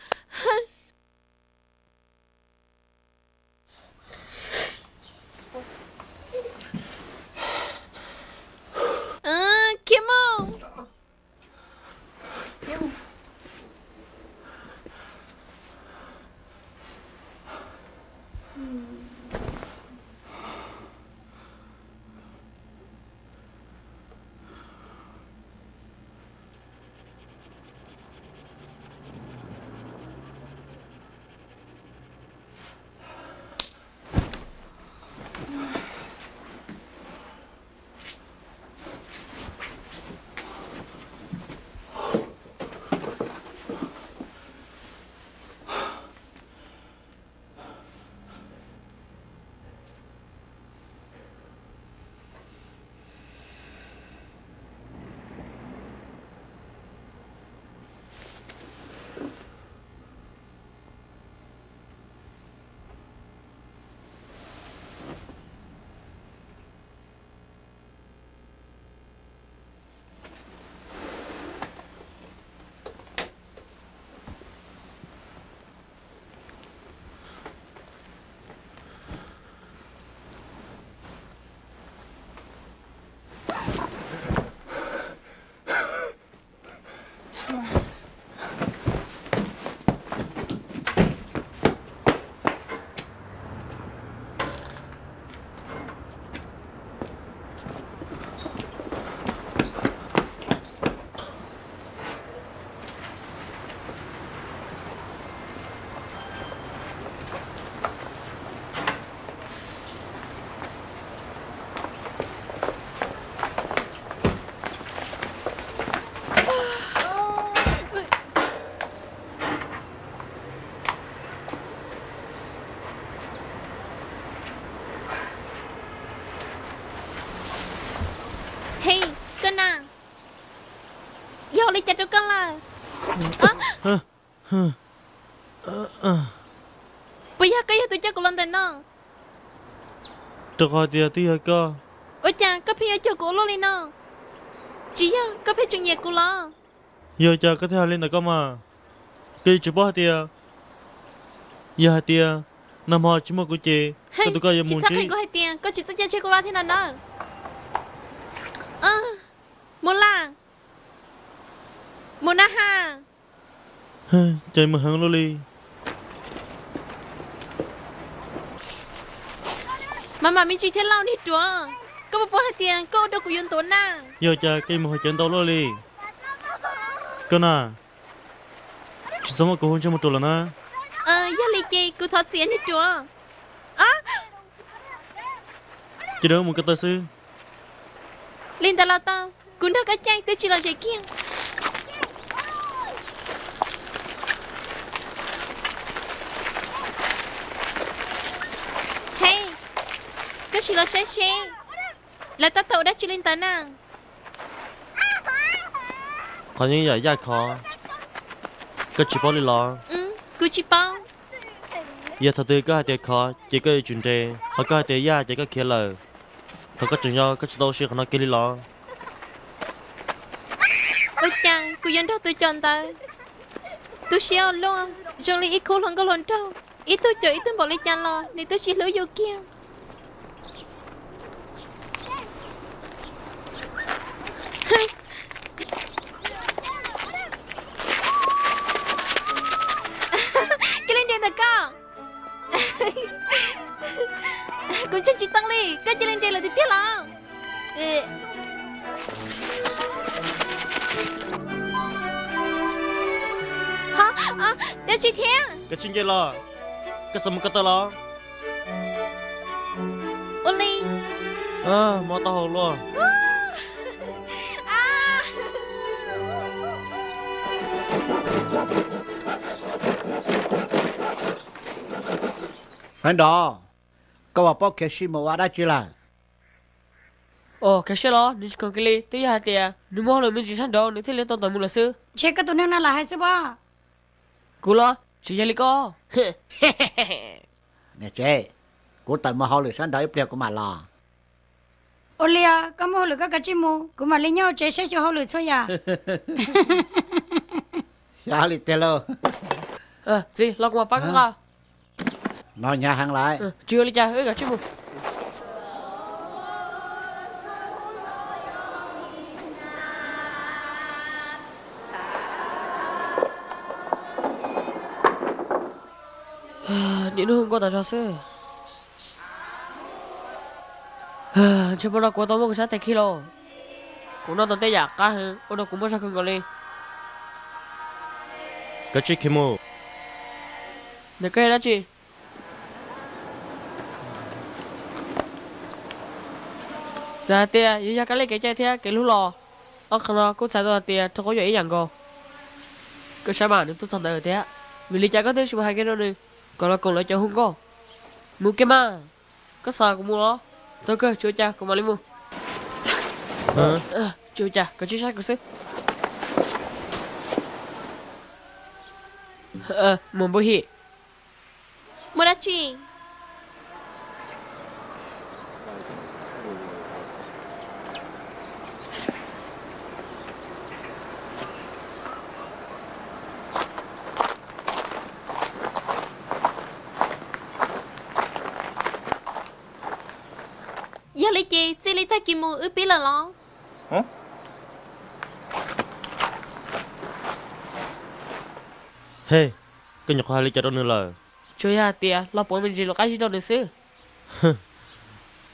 Hej, koj na, yog ua li cas rau koj lawm? Puas yog koj yog tus coj kuv los ntawm no? Rau qhov hais tias twb yog koj. Ua cas koj pheej yuav cuag kuv ua luaj li no? Tsis yog koj pheej tseem nyiam kuv los? Yog cas koj thiaj hais li ntawm koj mas? Koj yuav tsis paub hais tias, yog hais tias nag hmo tsis muaj kuv ces koj tus koj yuav mus tsis txhob qhia kuv hais tias koj tsis txawj caij tsheb kub vaj thiab no nawb. Mus lawm, mus na ha. Ces mus heev luaj li. Mas mam me ntsis thiab lauj niag ruam, koj puas paub hais tias koj ua rau kuv yuav ntuav na. Yog cas koj mus haus cawv ntau luaj li? Koj na, tsis txhob muab kuv hu ntsej muag ruam lawm na. Yog li ces kuv thov txim niag ruam. Cia li mus ko taw xwb. Li ntawd los tau, kuv nrog koj caij twb tsis los zem kiag. Hej, koj sim los saib seb lawv tab tom ua dab tsi li ntawd na. Qhov yeeb yam yaj khov, koj tsis paub li los? Kuv tsis paub. Yog thaum twg koj hais tias khov ces koj yuav tsum nres, ho koj hais tias yaj ces koj khiav lawm. Thaum koj tseem yau koj tsis tau ua si qhov no kiag li los? Ua cas kuv yuav nrog tus caum ntawd tu siab ua luaj, zoo li ib khub hluas nkauj hluas nraug, ib tug caum ib tug npaum li cas los nws twb tsis hlub yus kiag. Cia li nres ntawm koj. Kuv ntseeg tsis tau li, koj cia li nres lawm tiag tiag los? Ho, dab tsi thiab? Koj tsis nce los, koj xav mus ko taw los? Ua li. Mob taub hau luaj. Xaiv Nrov, koj puas paub Khev Sij mus ua dab tsi lawm? Os, Khev Sij los nws tsis khoom kiag li, twb yog hais tias nws muaj hauj lwm me ntsis sab nraud nws thiaj li tau tawm mus lawm xwb. Ntshe koj tus neeg no lam hais xwb pob. Kuv los tsis yog li koj. Niam tsev, kuv tawm mus hauj lwm sab nraud ib pliag kuv mam los. Ua li os, koj muaj hauj lwm koj kav tsij mus, kuv mam li nyob hauv tsev saib xyuas hauj lwm txhua yam. Xyov li tiag lauj. Txiv, los kuv mam pab koj nqa. No hnyav heev lawm. Tsis ua li cas, wb kav tsij mus. Niaj hnub hu nkauj tas zog xwb. Ntshe hmo no kuv tau muab kuv sab tes khi los. Kuv noj tau tej yam qab heev ua rau kuv muaj zog kawg nkaus li. Kav tsij khiav mus. Ntawm koj yog dab tsi? Txawm hais tias yuav yog kab li kev cai thiab kev hlub los, ob qho no kuj txhais tau hais tias rau qauv yuam ib yam nkaus. Koj saib mas nws tuaj txog ntawd thiab, vim li cas koj twb tsis mus hais kiag rau nws kom los koom lawv cov hu nkauj? Mus kiag mas. Koj xav kuv mus los? Tau kawg, tsis ua cas, kuv mam li mus. Tsis ua cas, koj tsis saib kuv xwb. Mus npau him. Muaj dab tsi? Yog li ces txij li tag kis mus wb pib lawm los? Hej, koj nyuam qhuav hais li cas rau nws lawm? Tsuas yog hais tias los pauv me ntsis lus qab zib rau nws xwb.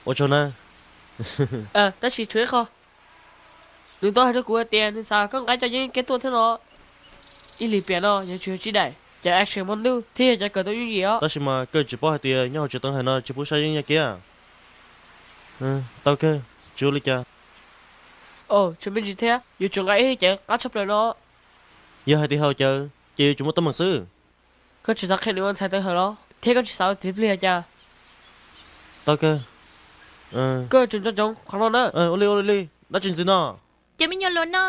Ua tsaug na. Tab sis tshuav ib qho, nws tau hais rau kuv hais tias nws xav koj nqa cov yeeb kiag tuaj thiab no. Ib lim piam no yuav tsum yog tsib daim, cov action hmo ntuj thiab yog cov kawm tau yooj yim os. Tab sis mas koj tsis paub hais tias nyob hauv tsev teev hais no tsis pub saib yeeb yaj kiab. Tau kawg, tsis ua li cas. Tshuav me ntsis thiab, yuav tsum nqa ib cov qab tshaj plaws no. Yog hais tias haus cawv ces yuav tsum muaj teeb meem xwb. Koj tsis xav qhia nws ua ntxhais tawv hawm los? Thiab koj tsis xav ua txiv plig los cas? Tau kawg. Koj yuav tsum nco ntsoov qhov no na. Ua li, ua li, ua li. Dab tsi ntxiv no? Cov me nyuam hluas no,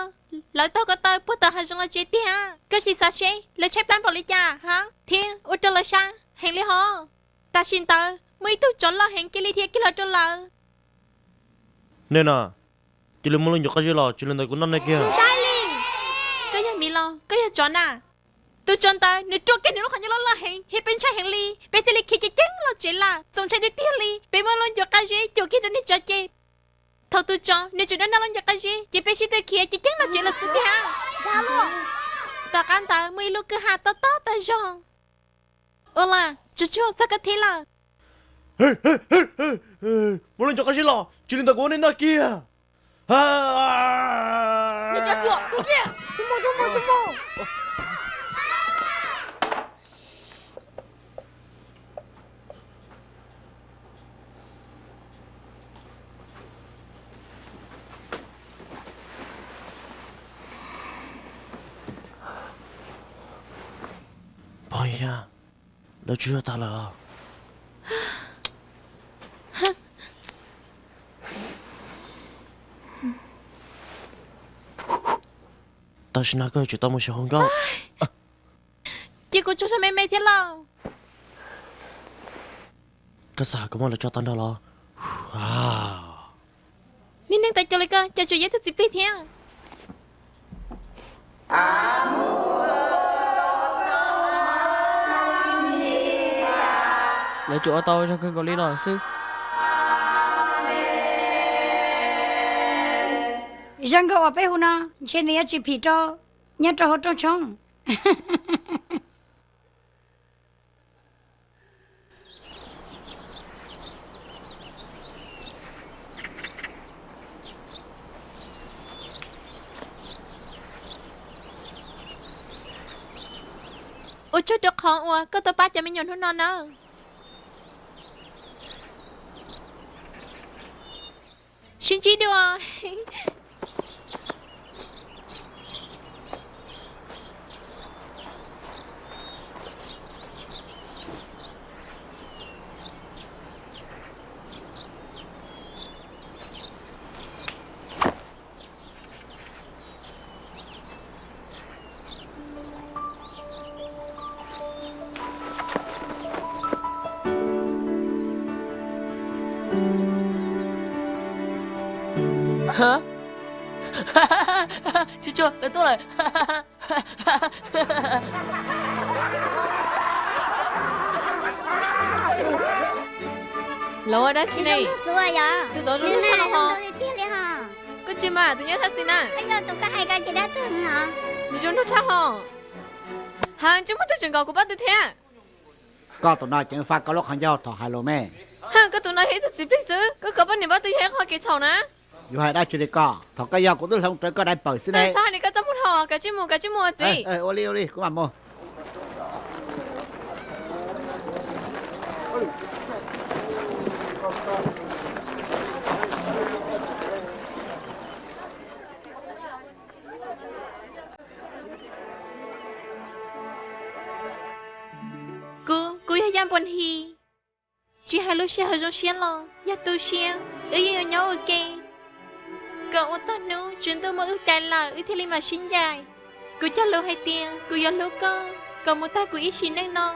lawv taug ko taw puag tom hav zoov los tsev tiag. Koj sim xav seb lawv tshaib plab npaum li cas hab, thiab ua rau lawv sab heev li hov. Tam sim ntawd muaj ib tug tsov loj heev cia li dhia kiag los rau lawv. Nej na, cia li muab lub ncuav qab zib los, tsis li ntawd kuv noj nej kiag. Koj yog miv los koj yog tsov na? Tus tsov ntawd nws ruaj kiag nws lub qhov ncauj loj loj heev, peb ntshai heev li, peb thiaj li khiav ceev ceev los tsev lawm. Txaus ntshai tiag tiag li, peb muab lub ncuav qab zib cuam kiag rau nej tso ces. Thaum tus tsov nws tseem noj noj lub ncuav qab zib ces peb sib tw khiav ceev ceev los tsev lawm xwb tiag. Tom qab ntawd muaj ib lub kwj ha tob tob tag zog. Ua li, Tsuag Tsuag, txog koj thiab lawm. Muab lub ncuav qab zib los, tsis li ntawd kuv muab nej noj kiag. Pog Yaj, lawv tsaug zog tag lawm. Tam sim no koj yuav tsum tau mus xyuas hauv nkauj. Ces kuv tsaug zog me me thiab lauj. Koj xav kom muab lawv tso tag nrho los? Niag neeg tawv cov li koj cas tseem yog ib tug txiv plig thiab. Lawv tsuas ua tau zoo kawg nkaus li no xwb. Zaj nkauj uas peb hu no ntshe nws yuav tsis phim rau nyob rau hauv rooj tshoob. Ua tsaug rau qhov uas koj tau pab cov me nyuam hnub no nawb. Sib ntsib dua. Tsuag Tsuag, lawv tuaj lawm. Los ua dab tsi ne? Tus tod zoo zoo tshaj los ho. Koj tsis mas tus nyob sab xis na. Nws zoo nraug tshaj ho. Ha, ntsej muag twg tseem nkaus kuv pab tw thiab. Koj tus no ceev faj koj lub qhov ncauj thaum hais lus me. Ha, koj tus no yog ib tug txiv plig xwb, koj kom poj niam pab tw yog ib qho kev txhaum na. Yuav hais dab tsi li koj, thaum koj yog kuv twb hloov rawv koj dais pawg xwb ne. Txhob hais li koj txaj muag dhau, kav tsij mus, kav tsij mus txiv. Ua li ua li, kuv mam mus. Kuv, kuv yog Yaj Npuas His. Tsis hais lub sij hawm zoo siab los yog tu siab, wb yeej yuav nyob ua ke kom ua tag hnub tsaus ntuj muab wb cais lawm wb thiaj li mam sib ncaim. Kuv cog lus hais tias kuv yuav hlub koj kom mus tag kuv ib sim neej no.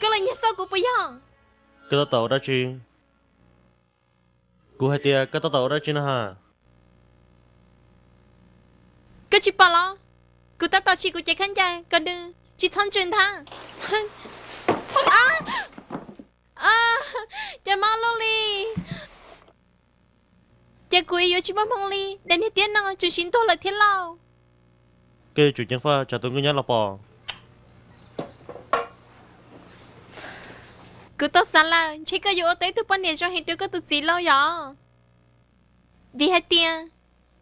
Koj los nyiag xauj kuv puas yog? Koj tab tom ua dab tsi? Kuv hais tias koj tab tom ua dab tsi no has? Koj tsis pom los? Kuv tab tom sim kuv cev khaub ncaws kom nws tsis txhob ntsws ntag. Cas mob loj li. Ces kuv yuav tsis muaj hmoo li, daim niag tiab no tseem siv ntuag lawm thiab lauj. Koj yuav tsum ceev faj tsam tus nkauj nyab los pom. Kuv tau xav lawm, ntshe koj yuav ua tau ib tug poj niam zoo heev rau koj tus txiv lauj yom. Vim hais tias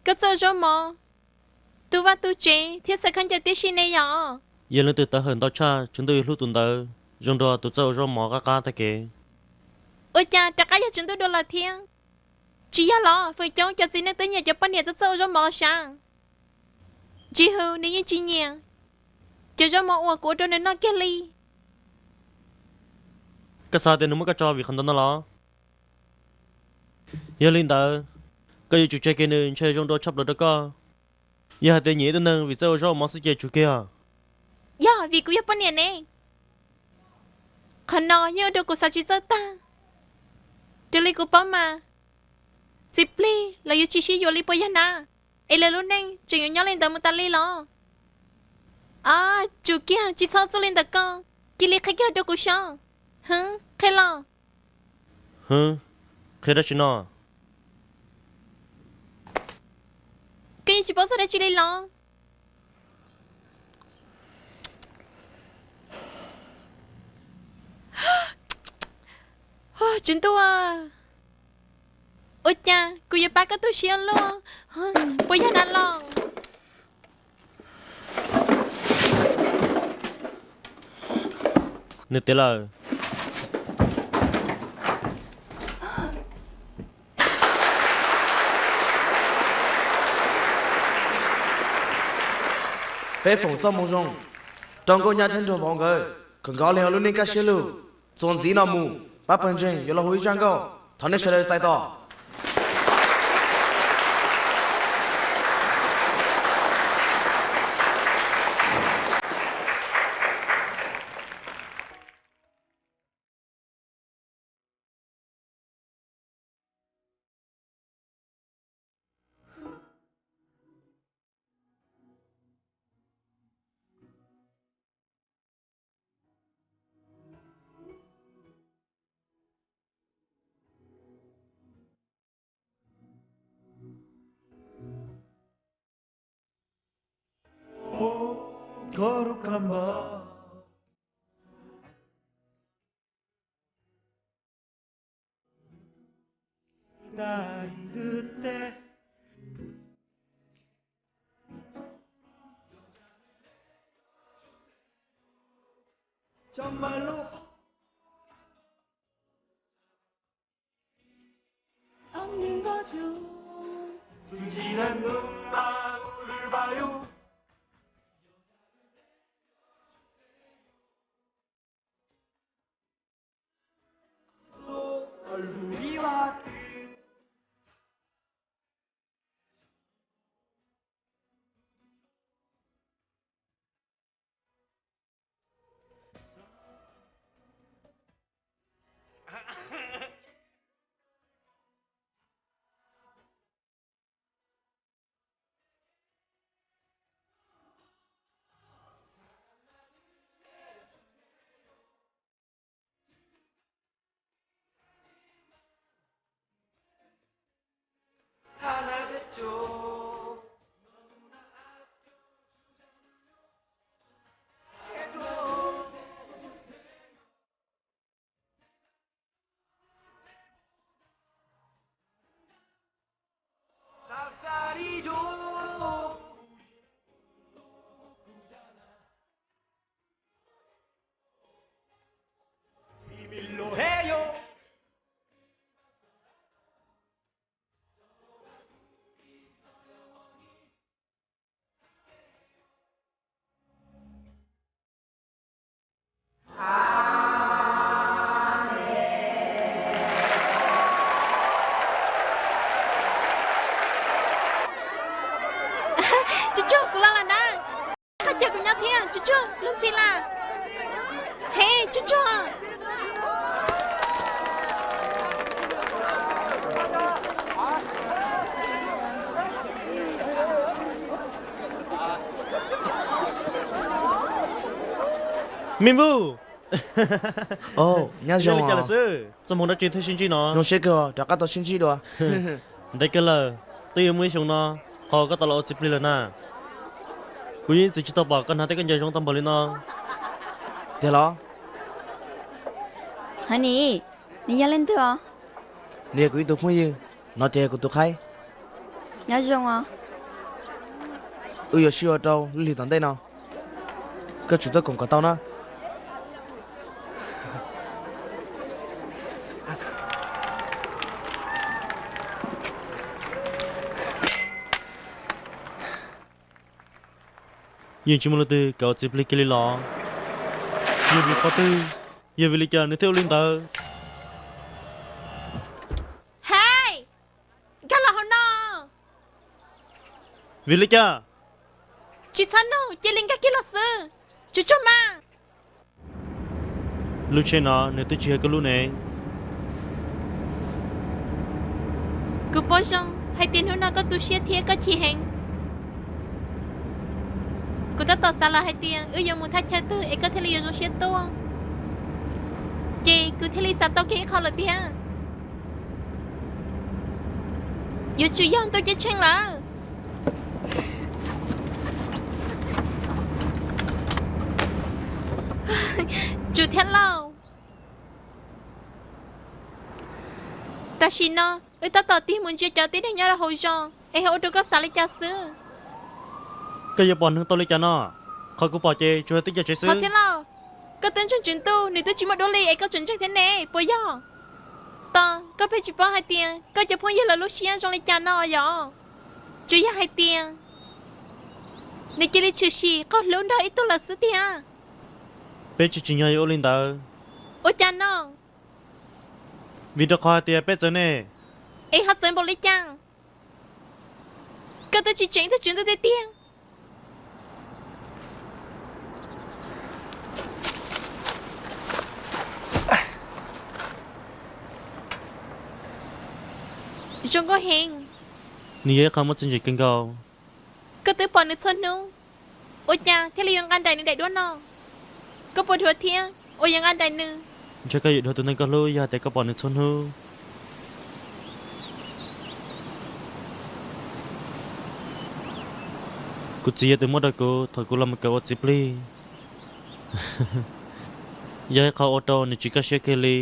koj txawj ua zaub mov, tu vaj tu tsev thiab xaws khaub ncaws tib si ne yom. Yog leej twg tawv hawm ntau tshaj, tswv ntuj yuav hlub tus ntawd zoo nrog tus txawj ua zaub mov qab qab tag kev. Ua cas rov qab yog Tswv Ntuj dua lawm thiab? Tsis yog los? Feem coob cov txiv neej twb nyiam cov poj niam txawj txawj ua zaub mov los sav. Ntsij Hwm nws yeej tsis nyiam cov zaub mov uas kuv ua rau nws noj kiag li. Koj xav tias nws muab koj tso vim qhov ntawd no los? Yog li ntawd, koj yuav tsum tseg kiag nws ntshe zoo dua tshaj plaws rau koj. Yog hais tias nyiam ib tug neeg vim txawj ua zaub ua mov xwb ces tsum kiag. Yog vim kuv yog poj niam ne. Qhov no yeej ua rau kuv xav tsis txawj tag. Raws li kuv paub mas, txiv plig lawv yuav tsis sib yuav li puas yog na? Es lawv lub neej tseem yuav nyob li ntawd mus tas li los? Ab, tsum kiag, tsis txhob txuj li ntawd koj. Cia li qhia kiag rau kuv saib. Hwv, qhia los. Hwv, qhia dab tsi no? Koj yeej tsis paub txog dab tsi li los? Tswv Ntuj, ua cas kuv yuav pab koj tu siab luaj? Puas yog na los? Nws tiav lawm. Peb foom txoj moo zoo rau Nkauj Nyab thiab Nraug Vauv nkawd kom nkawd ob leeg ua lub neej kaj siab lug. Txuas ntxiv no mus pab pawg ntseeg yuav los hu ib zaj nkauj, thov nej sawv daws txais tos. Tsuag tsuag, kuv los lawm na. Qhov chaw kuv nyob thiab, tsuag tsuag, luag ntxhi lawm. Hev, tsuag tsuag. Me Npuj. Nyob zoo li cas lawm xwb? Txoj hmoov dab tsi thiaj sib ntsib no? Zoo siab kawg, rov qab tau sib ntsib dua. Ntev kawg lawm, twb yuav muaj ib xyoos no, ho koj tau los ua txiv plig lawm na. Kuv yeej ib txwm tsis tau pom koj hnav tej khaub ncaws zoo tag npaum li no. Tiag los? Honey, nws yog leej twg os? Nws yog kuv ib tug phooj ywg, no ces yog kuv tus qhaib. Nyob zoo os. Wb yuav sib ua rau lub hlis tom ntej no. Koj tsum tuaj koom kom tau na. Yeej tsis muaj leej twg kam ua txiv plig kiag li los? Yog vim qhov twg? Yog vim li cas nws thiaj ua li ntawd? Hei, nkag los hauv no. Vim li cas? Tsis txhob nug, cia li nkag kiag los xwb. Tsuag tsuag mas. Lub tsheb no nws twb tsis yog koj lub ne. Kuv paub zoo hais tias hnub no koj tu siab thiab koj chim heev. Kuv tab tom xav lawm hais tias wb yuav mus thaj chaw twg es koj thiaj li yuav zoo siab tuaj, ces kuv thiaj li xav tau kiag ib qho lawm tiag. Yuav tsum yog ntuj ceeb tsheej lawm. Tsum thiab lauj. Tam sim no wb tab tom tig mus ntsia cov tib neeg nyob rau hauv zos es ho ua rau koj xav li cas xwb. Koj yuav pom neeg tau li cas no? Qhov kuv pom ces tsuas yog twb cov tsev xwb. Thiab lauj, koj twb ntseeg Tswv Ntuj, nws twb tsis muaj duab li es koj tseem ntseeg thiab ne, puas yog? Tos koj pheej tsis paub hais tias koj cov phooj ywg lawv lub siab zoo li cas no yom? Tsuas yog hais tias nws cia li tshwm sim qaug hlub nrog ib tug lawm xwb tiag. Peb tsis tsim nyog yuav ua li ntawd. Ua cas no? Vim rau qhov hais tias peb txawv ne. Es ho txawv npaum li cas? Koj twb tsis tseem ib tug Tswv Ntuj tiag tiag. Zoo nkauj heev. Nws yog ib qho muaj txiaj ntsig kawg nkaus. Koj twb pom nws txhua hnub, ua cas thiaj li yuav nqa nraim nws daim duab no? Koj puas dhuav thiab uas yuav nqa nraim nws? Ntshe koj yuav dhuav tus neeg koj hlub yog hais tias koj pom nws txhua hnub. Kuv txiv yog tus muab rau kuv thaum kuv los mus kawm ua txiv plig. Yog ib qho ua rau nws tsis kaj siab kiag li,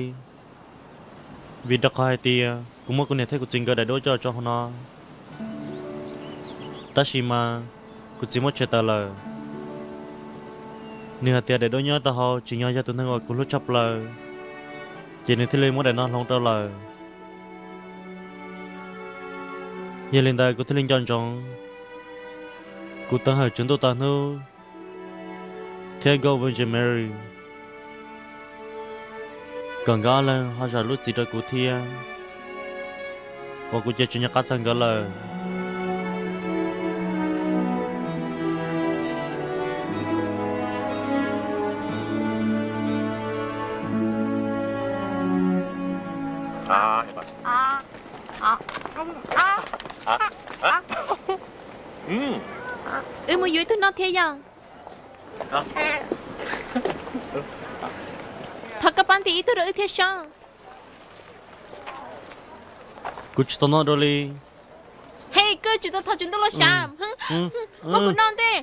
vim rau qhov hais tias kuv muab kuv niam thiab kuv txiv nkawd daim duab coj tso hauv no. Tab sis mas kuv txiv muab tshem tawm lawm. Nws hais tias daim duab nyob rau hauv tsim nyog yog tus neeg uas kuv hlub tshaj plaws, ces nws thiaj li muab daim no hloov rau lawm. Yog li ntawd kuv thiaj li nco ntsoov kuv teev hawm Tswv Ntuj tag hnub thiab nkauj Virgin Mary, kom nkawd ob leeg ho zam lub txim rau kuv thiab, uas kuv ces tsis nco qab txog nkawd lawm. Wb mus yuav ib tug noj thiab yom. Thov koj pab ntim ib tug rau wb thiab seb. Kuv tsis tau noj dua li. Hej, koj tsis tau thov Tswv Ntuj los sav. Muab kuv noj ntej.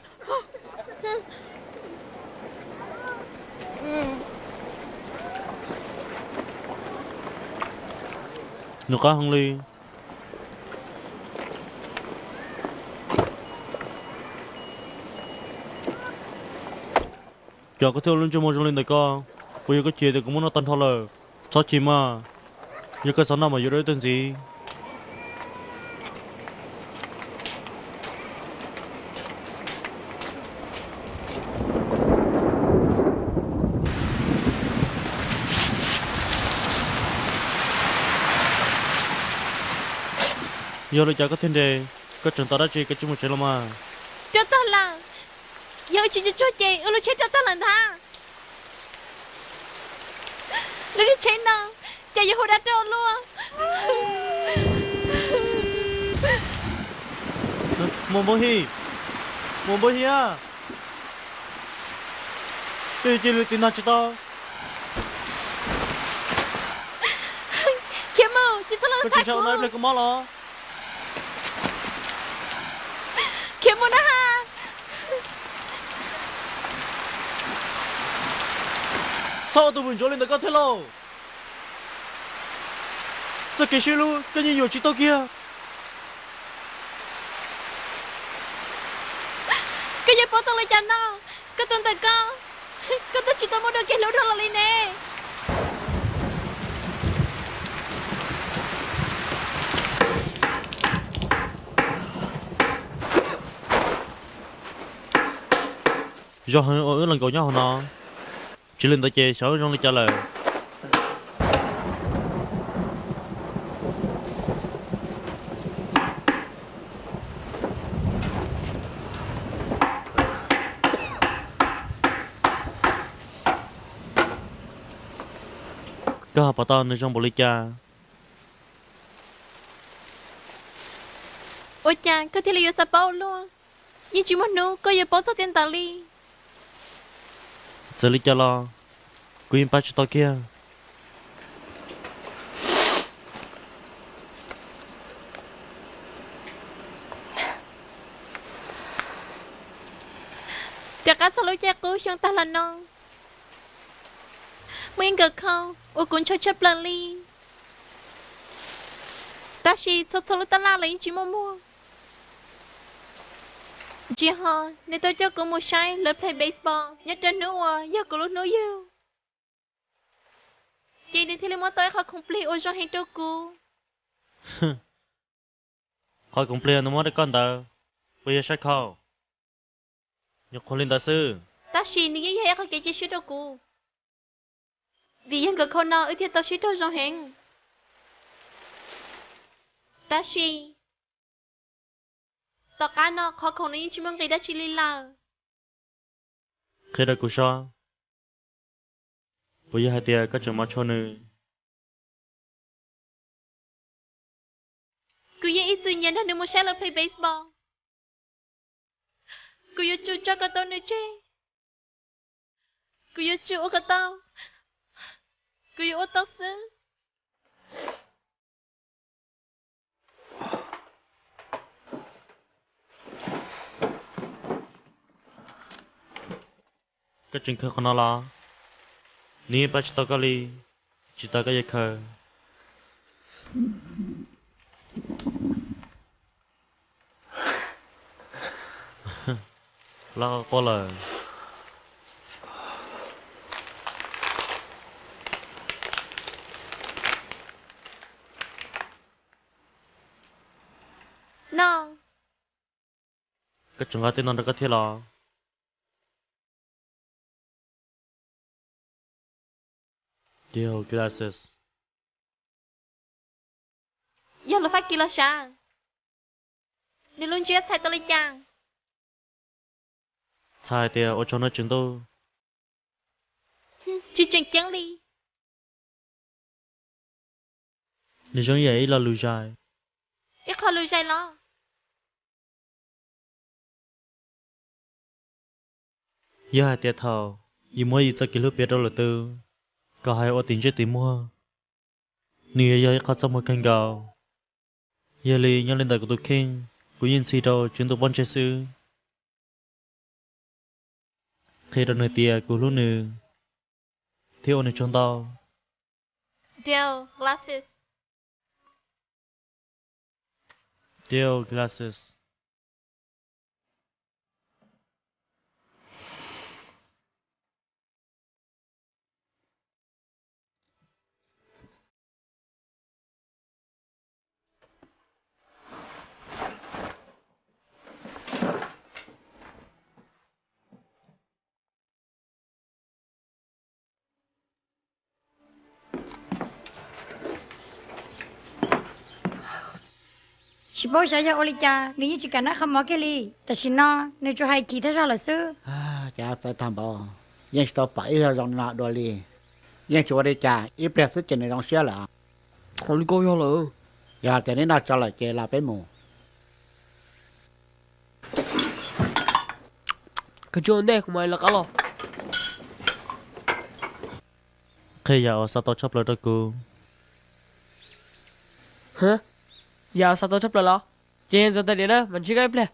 Nws qab heev li. Cas koj thiaj ua lub ntsej muag zoo li ntawm koj? Puas yog koj chim tias kuv muab noj tag nrho lawm? Txhob chim mas, yog koj xav noj mas yuav dua ib tug ntxiv. Yog li cas koj thiaj nres? Koj tseem tos dab tsi, koj cia li mus tsev los mas. Rau tag lawm, yog wb tsis tsuag tsuag ces wb lub tsheb rau tag lawm ntag. Lub niag tsheb no ces yuav hu dab rau luaj. Mus npau hi, mus npau hi a. Twb cia li tiv nag tsis tau. Khiav mus, tsis txhob los txhais kuv. Mob los. Khiav mus na ha. Txhob ua tus vwm ntsuav li ntawm koj thiab lauj. Txoj kev sib hlub koj yeej yuam tsis tau kiag. Koj yeej paub tau li cas no, koj tus ntawm koj, koj twb tsis tau muaj dua kev hlub dhau los li ne. Zoo heev uas wb los nkaum nyob hauv no, tsis li ntawd ces xyov zoo li cas lawm. Koj ho pom tau nws zoo npaum li cas? Ua cas koj thiaj li yuav xav paub ua luaj? Yeej tsis muaj hnub koj yuav paub txog tiaj ntawd li. Txawm li cas los kuv yeej pab tsis tau kiag. Rov qab txog lub caij qub xyoo tag los no, muaj ib nkawm khau uas kuv ntshaw tshaj plaws li. Tab sis txhua txhua lub tab laj los yeej tsis muaj muag. Tsis ho nws tau coj kuv mus saib lawv play baseball nyob rau hnub uas yog kuv lub hnub yug, ces nws thiaj li muab tau ib qho khoom plig uas zoo heev rau kuv. Qhov khoom plig nws muab rau koj ntawd puas yog sab khau? Nyuam qhuav li ntawd xwb. Tab sis nws yeej yog ib qho kev cia siab rau kuv, vim yog nkawm khau no wb thiaj tau sib raug zoo heev. Tab sis tom qab no qhov khoom no yeej tsis muaj nqis dab tsi li lawm. Qhia rau kuv saib, puas yog hais tias koj tseem mos tshua nws? Kuv yeej ib txwm nyiam nrog nws mus saib lawv play baseball. Kuv yuav tsum tso kom tau nws tseg. Kuv yuav tsum ua kom tau. Kuv yuav ua tau xwb. Koj tseem khaws qhov no los? Nws yeej pab tsis tau koj li, tsis tas koj yuav khaws. Lab quaj lawm. No, koj tseem nqa tej no rau koj thiab los? Yog lus Fab Kis los sav? Nws lub ntsiab txhais tau li cas? Txhais hais tias ua tsaug nawb tswv ntuj. Tsis tseem ceeb li. Nws zoo ib yam ib lo lus zais. Ib qho lus zais los? Yog hais tias thaum yus muab yus txoj kev hlub piav rau lwm tus, kom hais ua tim ntsej tim muag, nws yuav yog ib qho txaj muag kawg nkaus. Yog li nyob li ntawm kuv tus kheej, kuv yeej ntxhi rau tswv ntuj pob ntseg xwb. Qhia rau nws tias kuv hlub nws thiab ua nws tsaug ntau. Deal glasses. Deal glasses. Tsis paub xyov yog ua li cas nws yeej tsis kam noj qhov mov kiag li. Tam sim no nws tsuas hais chim thawj zaug lawm xwb. Cas txawv tag npaum, yeej tsis tau pom ib zaug zoo li no dua li. Yeej tsis ua li cas, ib pliag xwb ces nws zoo siab lawm. Qhov li koj yog lawm. Yog tias neb noj tsau lawm ces los peb mus. Koj tsis ua ntej, kuv mam li lawv qab los. Qhia yam uas xav tau tshaj plaws rau kuv. Yam uas xav tau tshaj plaws los? Ces yog ntxuav tag diam na, mam ntsib koj ib pliag.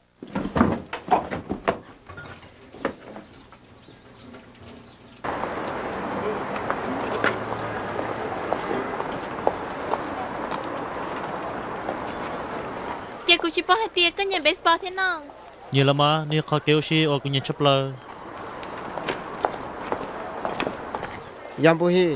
Ces kuv tsis paub hais tias koj nyiam baseball thiab no. Nyiam los mas, nws yog qhov kev ua si uas kuv nyiam tshaj plaws. Yog npu hi.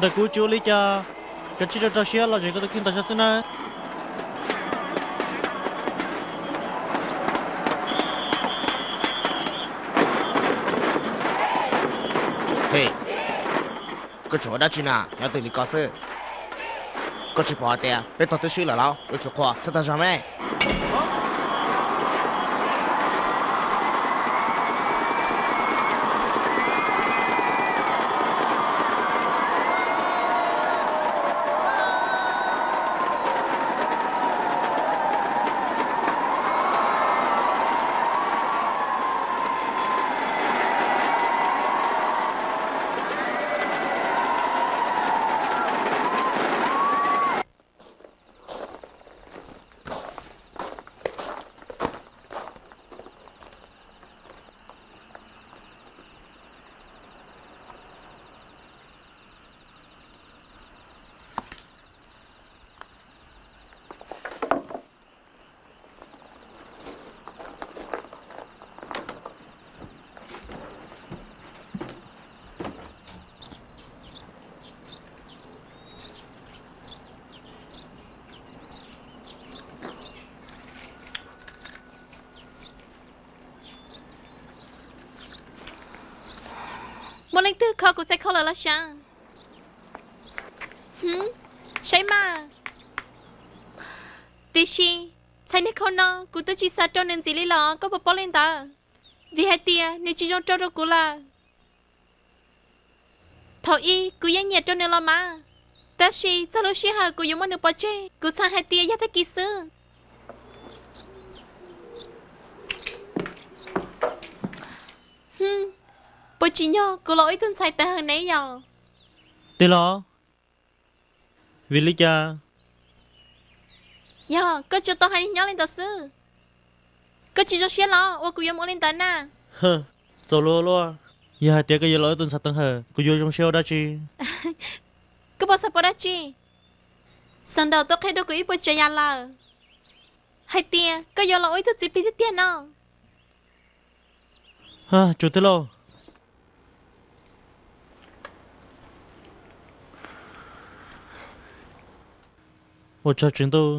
Ntawm kuv tsis ua li cas, koj tsij rau rau siab los zem koj tus kheej tas zog xwb nawb. Koj tseem ua dab tsi na, nyob twj li ko xwb? Koj tsis pom hais tias peb tog twb swb lawm los? Ua txhua qhua txhob tag zog me. Muaj leej twg kho kuv txhais khau lawm los sav? Saib mas. Tiam sis txhais niag khau no kuv twb tsis xav rau nws ntxiv li los koj puas paub li ntawd? Vim hais tias nws tsis zoo rau rau kuv lawm. Thaum ub kuv yeej nyiam rau nws los mas, tab sis txog lub sij hawm kuv yuav muab nws pov tseg, kuv txhais hais tias yog tag kis xwb. Puas tsim nyog kuv los ua ib tug ntxhais tawv hawm ne yom? Tij laug, vim li cas? Yog koj tsuas tau hais nyob li ntawd xwb, koj tsis zoo siab los ua kuv yuav mus ua li ntawd na? Txaus luag luaj, yog hais tias koj yuav los ua ib tug ntxhais tawv hawm kuv yuav zoo siab ua dab tsi? Koj puas xav paub dab tsi? Xeem Nraum twb qhia rau kuv ib puas tsav yam lawm hais tias koj yuav los ua ib tug txiv plig tiag tiag no. Tsuas tij laug. Ua tsaug tswv ntuj.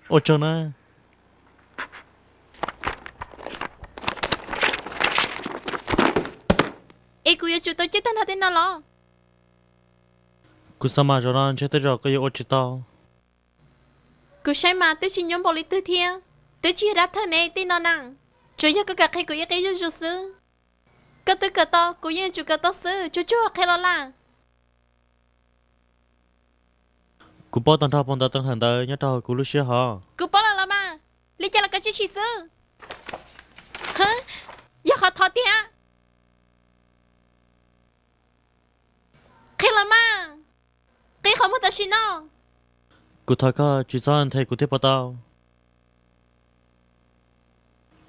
Ua tsaug na. Es kuv yuav tsum tau ciaj tag nrho tej no los? Kuv xav mas zaum no ntshe tej zaum koj yuav ua tsis tau. Kuv saib mas twb tsis nyuaj npaum li twg thiab, twb tsis yog dab thawj ne tej no na. Tsuas yog koj kam qhia kuv ib qib zuj zus xwb. Koj twb kawm tau, kuv yeej yuav tsum kawm tau xwb, tsuag tsuag qhia los laj. Kuv paub tag nrho phau ntawv teev hawm ntawd nyob rau hauv kuv lub siab hov. Kuv paub lawm los mas, li cas los koj tsis tshim xwb. Yog qhov thov tiag. Qhia los mas, qhia qhov muag tam sim no. Kuv thov koj tsis txhob nthe kuv thiab puas tau?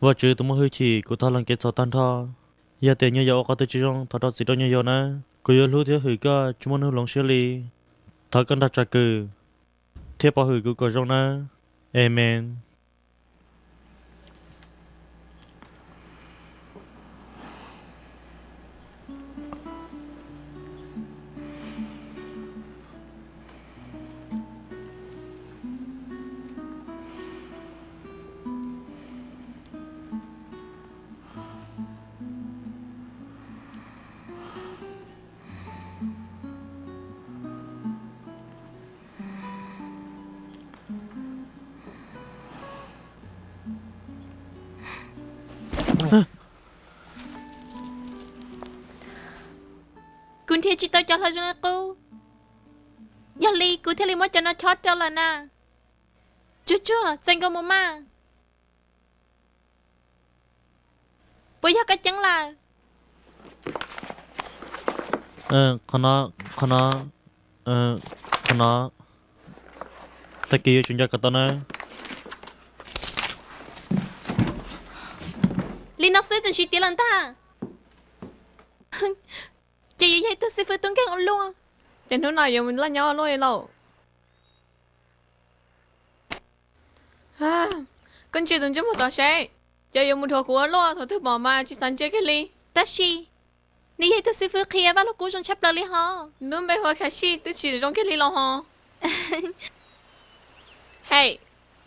Vajtswv tus muaj hwj chim, kuv thov lees kev txhaum tag nrho. Yog tias nyuag yaus ua qhov twg tsis zoo, thov rau txim rau nyuag yaus nawb. Kuv yuav hlub thiab hwm koj tsis muaj hnub hloov siab li. Thov koj nrog tsam kwm thiab pov hwm kuv kom zoo nawb. Amees. Kuv nrhiav tsis tau cov hlau zoo li qub, yog li kuv thiaj li muab cov no chob rau lawm na. Tsuag tsuag txais nkaus mus mas. Puas yog koj ceeb lawm? Qhov no, qhov no, qhov no. Tag kis yuav tsum nco kom tau nawb. Li no xwb tseem tsis tiav lawm ntag. Ces yuav yog ib tug xib fwb tub nkeeg ua luaj. Ces hnub no yuav mus laj nyob ua luaj li lauj. Koj ntsia tus ntsej muag tod seb. Cov yuav mus dhuav kuv ua luaj thaum twg pom mas tsis xav ntsia kiag li. Tab sis nws yog ib tug xib fwb qhia Vaj Lug Kub zoo tshaj plaws li hos. Lub npe hu ua Khav Sij twb tsis zoo kiag li los hos. Hei,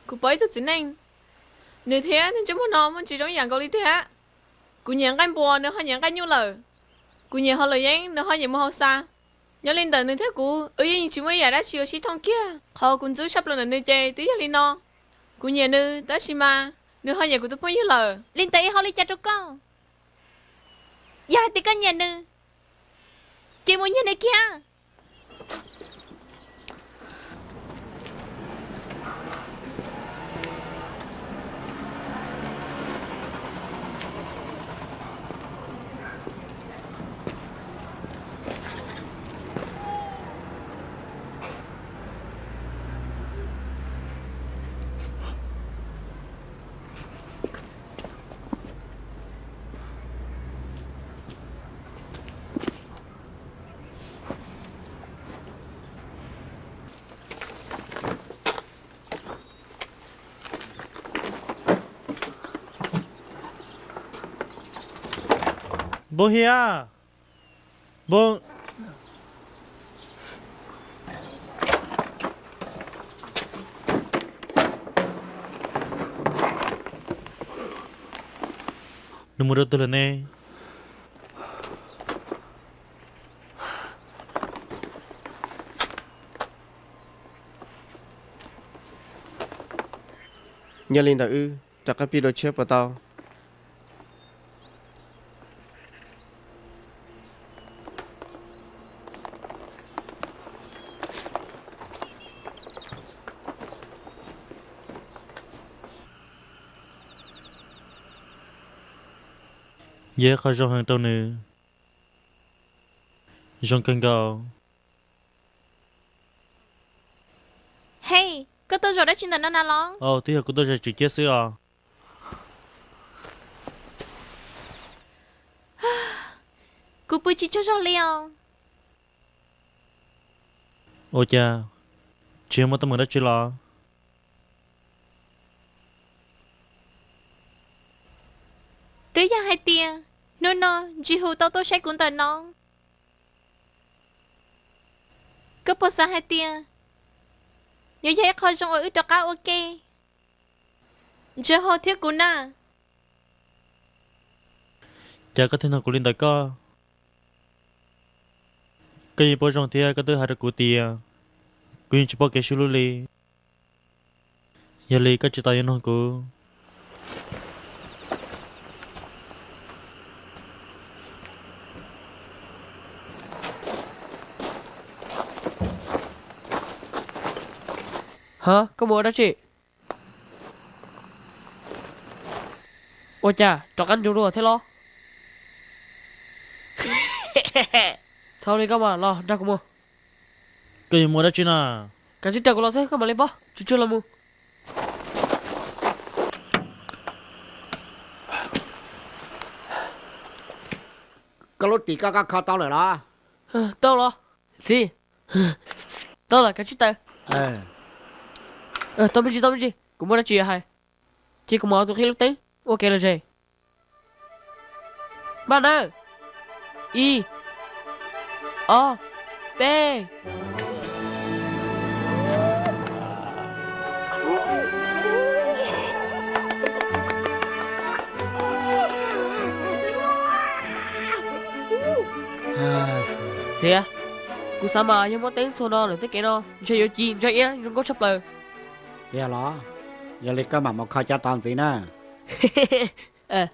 kuv pom ib tug txiv neej, nws thiab nws ntsej muag no muaj ntsis zoo ib yam nkaus li thiab. Kuv nyiam nqaij npua, nws ho nyiam nqaij nyuj lawm. Kuv nyiam haus luam yeeb, nws ho nyiam mus haus xa. Nyob li ntawm nws thiab kuv, wb yeej tsis muaj ib yam dab tsi uas sib thooj kiag. Qhov kuv ntxub tshaj plaws ntawm nws ces twb yog li no. Kuv nyiam nws, tab sis mas nws ho nyiam kuv tus phooj ywg lawm. Li ntawd ib hauj li cas rau koj? Yog hais tias koj nyiam nws, ces mus nyiag nws kiag. Npug Hiab, Npug, nws mus rau twg lawm ne? Yog li ntawd wb rov qab pib dua tshiab puas tau? Yog ib qho zoo heev rau nws. Zoo kawg nkaus. Hej, koj tuaj zaum dab tsi ntawm no na los? Au, twb yog kuv tuaj zais tswm ciab xwb os. Kuv pw tsis tsaug zog li os. Ua cas, tsis yog muaj teeb meem dab tsi los? Twb yog hais tias hnub no Ntsig Hu tau tuaj saib kuv ntawm no. Koj puas xav hais tias yuav yog ib qho zoo uas wb rov qab ua ke, Ntsig Hu thiab kuv na? Cas koj thiaj nug kuv li ntawd koj? Koj yeej paub zoo thiab koj twb hais rau kuv tias kuv yeej tsis paub kev sib hlub li. Yog li koj tsis tau yuav nug kuv. Ha, koj mus ua dab tsi? Ua cas rov qab nrug dua thiab los? Txhob li koj mas, los nrog kuv mus. Koj yuav mus ua dab tsi na? Kav tsij raws kuv los xwb, koj mam li paub, tsuag tsuag los mus. Koj lub ris koj koj kho tau lawm los? Tau los txiv. Tau lawm, kav tsij taws. Tau me ntsis, tau me ntsis, kuv muaj dab tsi yuav hais. Cia kuv mam ua tus qhib lub teeb ua kev lom zem. Npaj nawb, ib, ob, peb. Txiv, kuv xav mas yog muab teeb txhua no lawm tej kev no ntshe yuav ci ntsa iab zoo nkauj tshaj plaws. Tiag los? Yog li koj mam mus kho cov tod ntxiv na.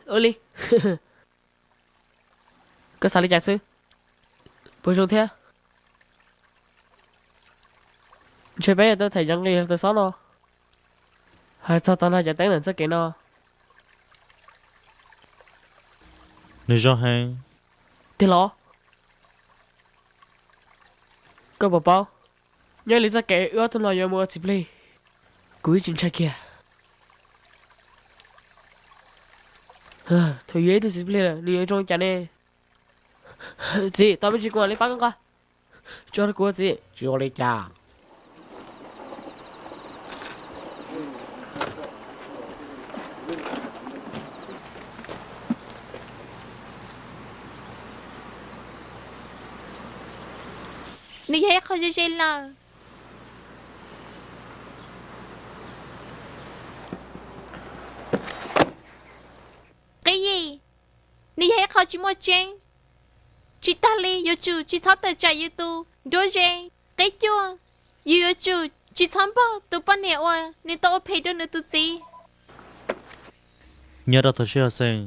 Ua li. Koj xav li cas xwb? Puas zoo thiab? Ntshe peb yuav tau them cov nqi tawv xob no. Hais txog tog nag cov teeb ntawm txoj kev no, nws zoo heev. Tiag los? Koj puas paub, nyob li txoj kev wb ob tug no yuav mus ua txiv plig, kuv ib tsis ntshai kiag. Thaum yuav ib tug txiv plig lawm nws yuav zoo li cas ne? Txiv, tos me ntsis kuv mam li pab koj nqa. Tso rau kuv txiv. Tsis ua li cas. Nws yog ib qho ze ze lawm. Qib yim, nws yog ib qho tsis muaj tseeb. Tsis tas li yuav tsum tsis txhob tawm tsam yus tus nruab ze. Qib cuaj, yus yuav tsum tsis txhob npog tus poj niam uas nws tau ua phem rau nws tus txiv. Nyob rau thaum sij hawm xeem,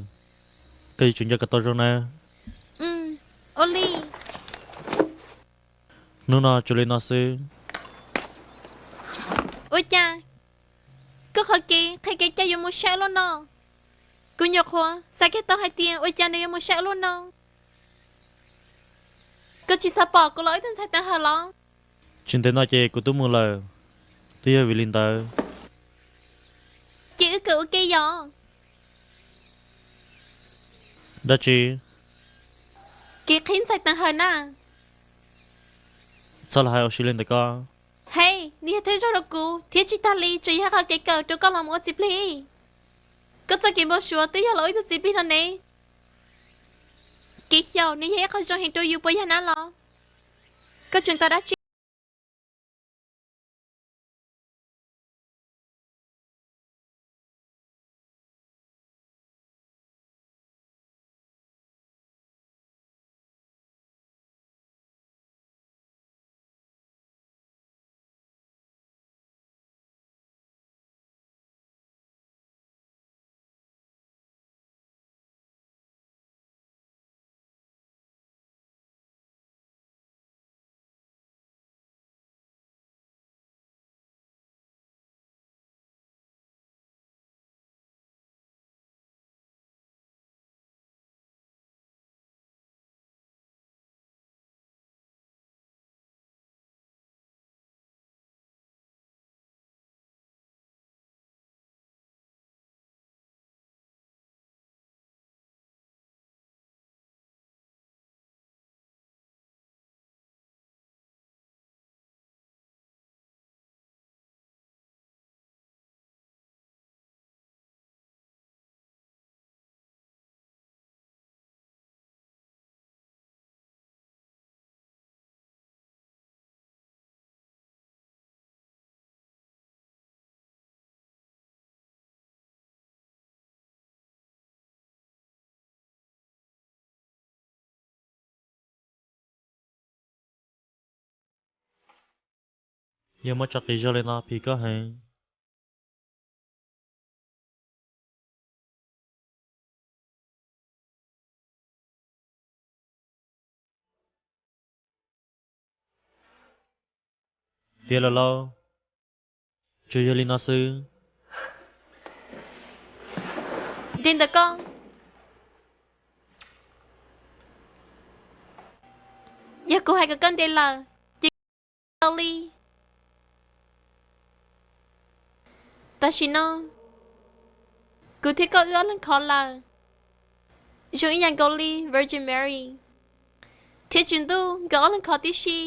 koj yuav tsum nco kom tau zoo nawb. Ua li. Hnub no tsuas li no xwb. Ua cas koj qhov kev qhia kev cai yuav mus saib ub luaj no? Kuv nyuam qhuav xav kiag tau hais tias ua cas nws yuav mus saib ub luaj no. Koj tsis xav pom kuv los wb tug ntxhais teev hawm los? Tsis ntev no ces kuv twb mus lawm, twb yog vim li ntawd. Ces wb kawm ua ke yom. Dab tsi? Kev qhib ntxhais teev hawm na. Txhob los hais ua si li ntawm koj. Hej, nws yog thawj zaug rau kuv thiab tsis tas li tseem yog qhov kev kawm rau koj los mus ua txiv plig. Koj txoj kev npau suav twb yog los ua ib tug txiv plig no ne. Kev xyaum nws yog ib qho zoo heev rau yus puas yog na los? Koj tseem tos dab tsi? Yog muab tso qis zog li no phim koj heev. Tiav lawm lauj. Tsuas yog li no xwb. Nte ntawm koj, yog kuv hais kom koj nte lawm ces tau li. Tam sim no kuv thiab koj wb ob leeg khov lawm, zoo ib yam nkaus li Virgin Mary thiab Tswv Ntuj nkawd ob leeg khov tib si.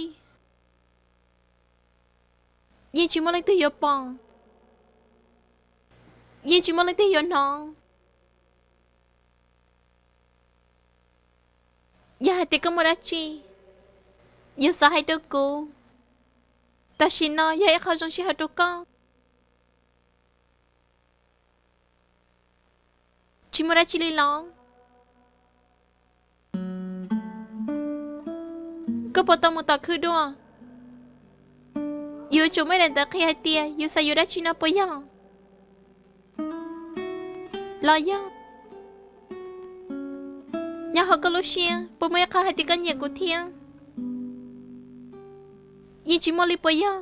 Yeej tsis muaj leej twg yuav pom, yeej tsis muaj leej twg yuav hnov. Yog hais tias koj muaj dab tsi yuav xav hais rau kuv, tam sim no yog ib qho zoo sij hawm rau koj. Tsis muaj dab tsi li los? Koj puas tau mus tom khw dua? Yuav tsum muaj daim ntawv qhia hais tias yus xav yuav dab tsi no puas yog? Los yog nyob hauv koj lub siab puas muaj ib qho hais tias koj nyiam kuv thiab? Yeej tsis muaj li puas yog?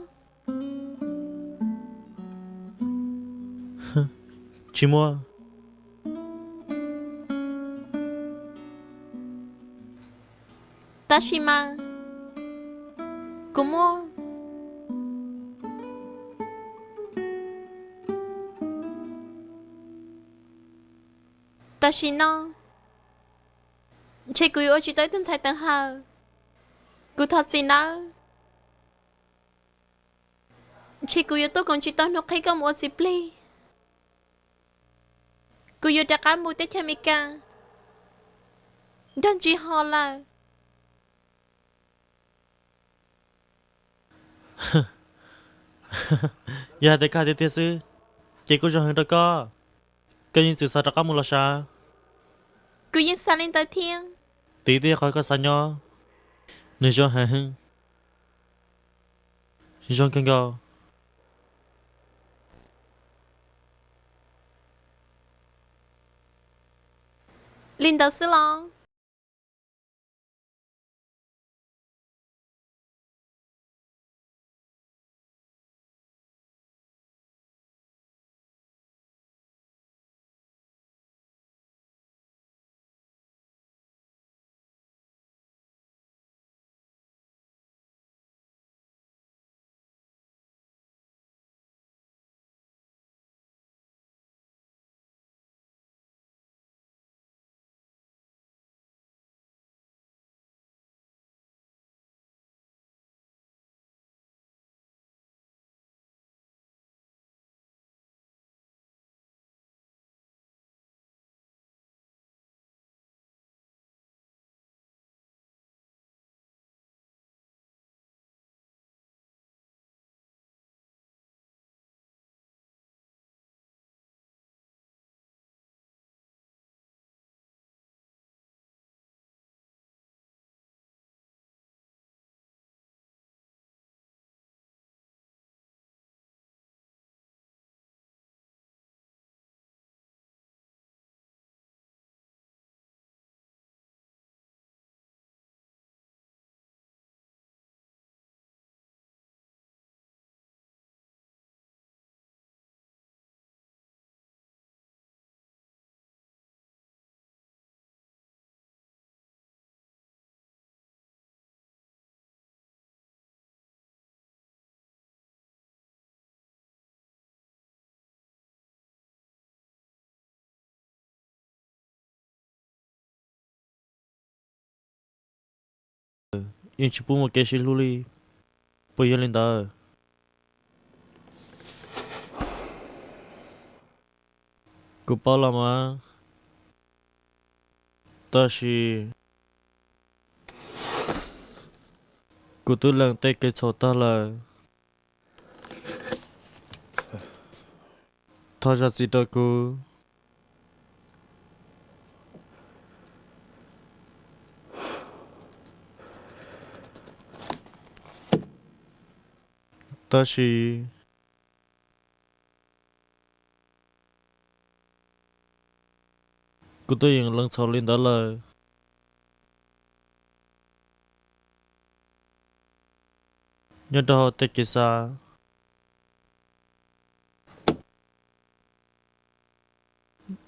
Tsis muaj. Tab sis mas kuv muaj. Tam sim no ntshe kuv yuav ua tsis tau ib tug ntxhais teev hawm. Kuv thov txim nawb. Ntshe kuv yuav tuaj koom tsis tau hnub qhib koj mus ua txiv plig. Kuv yuav rov qab mus teb chaws Amelikas nrog Ntsis Hos lawm. Yog hais tias koj hais tiag tiag xwb, ces kuj zoo heev rau koj. Koj yeej txwm xav rov qab mus los sav? Kuv yeej xav li ntawd thiab. Tiv tij qhov koj xav nyob, nws zoo heev, zoo kawg nkaus. Li ntawd xwb los? Yeej tsis pub muaj kev sib hlub li, puas yog li ntawd? Kuv paub los mas, tab sis kuv twb lees tej kev txhaum tag lawm. Thov zam txim rau kuv. Tab sis kuv twb yeej lees txhaum li ntawd lawm. Nyob rau hauv tej kev xav,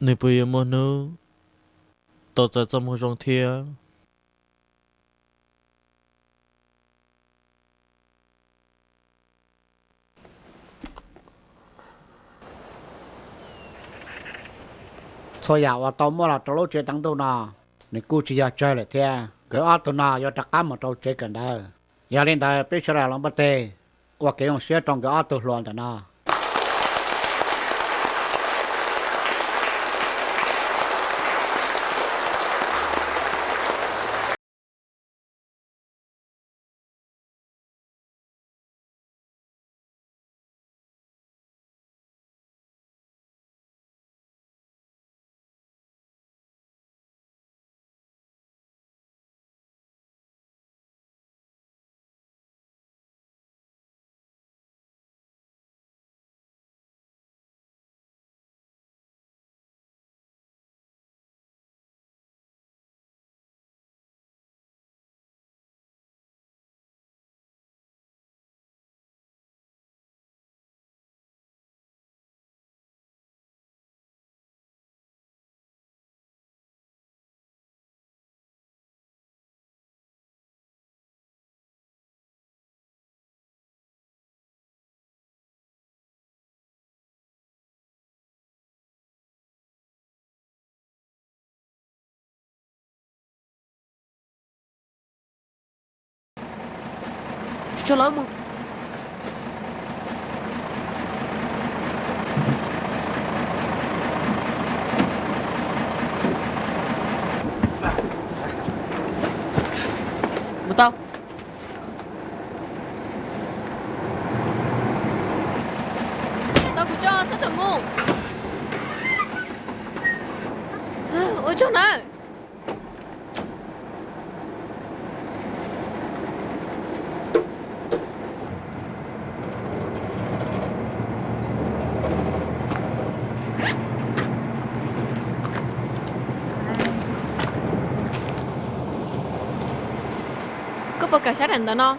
nws puas yuav muaj hnub tau txais txoj moo zoo thiab? Txhua yam uas tau muaj los rau lub tsev teev ntuj no, nws kuj tsis yog tsawg lawm thiab. Nkawd ob tug no yuav rov qab mus rau tsev kawm ntawv. Yog li ntawd peb sawv daws los npaj teg ua kev zoo siab rau nkawd ob tug hluas ntawm no. Tso lawv mus. Mus tau. Tsaug nawb. Koj puas kam sab daim ntawv no?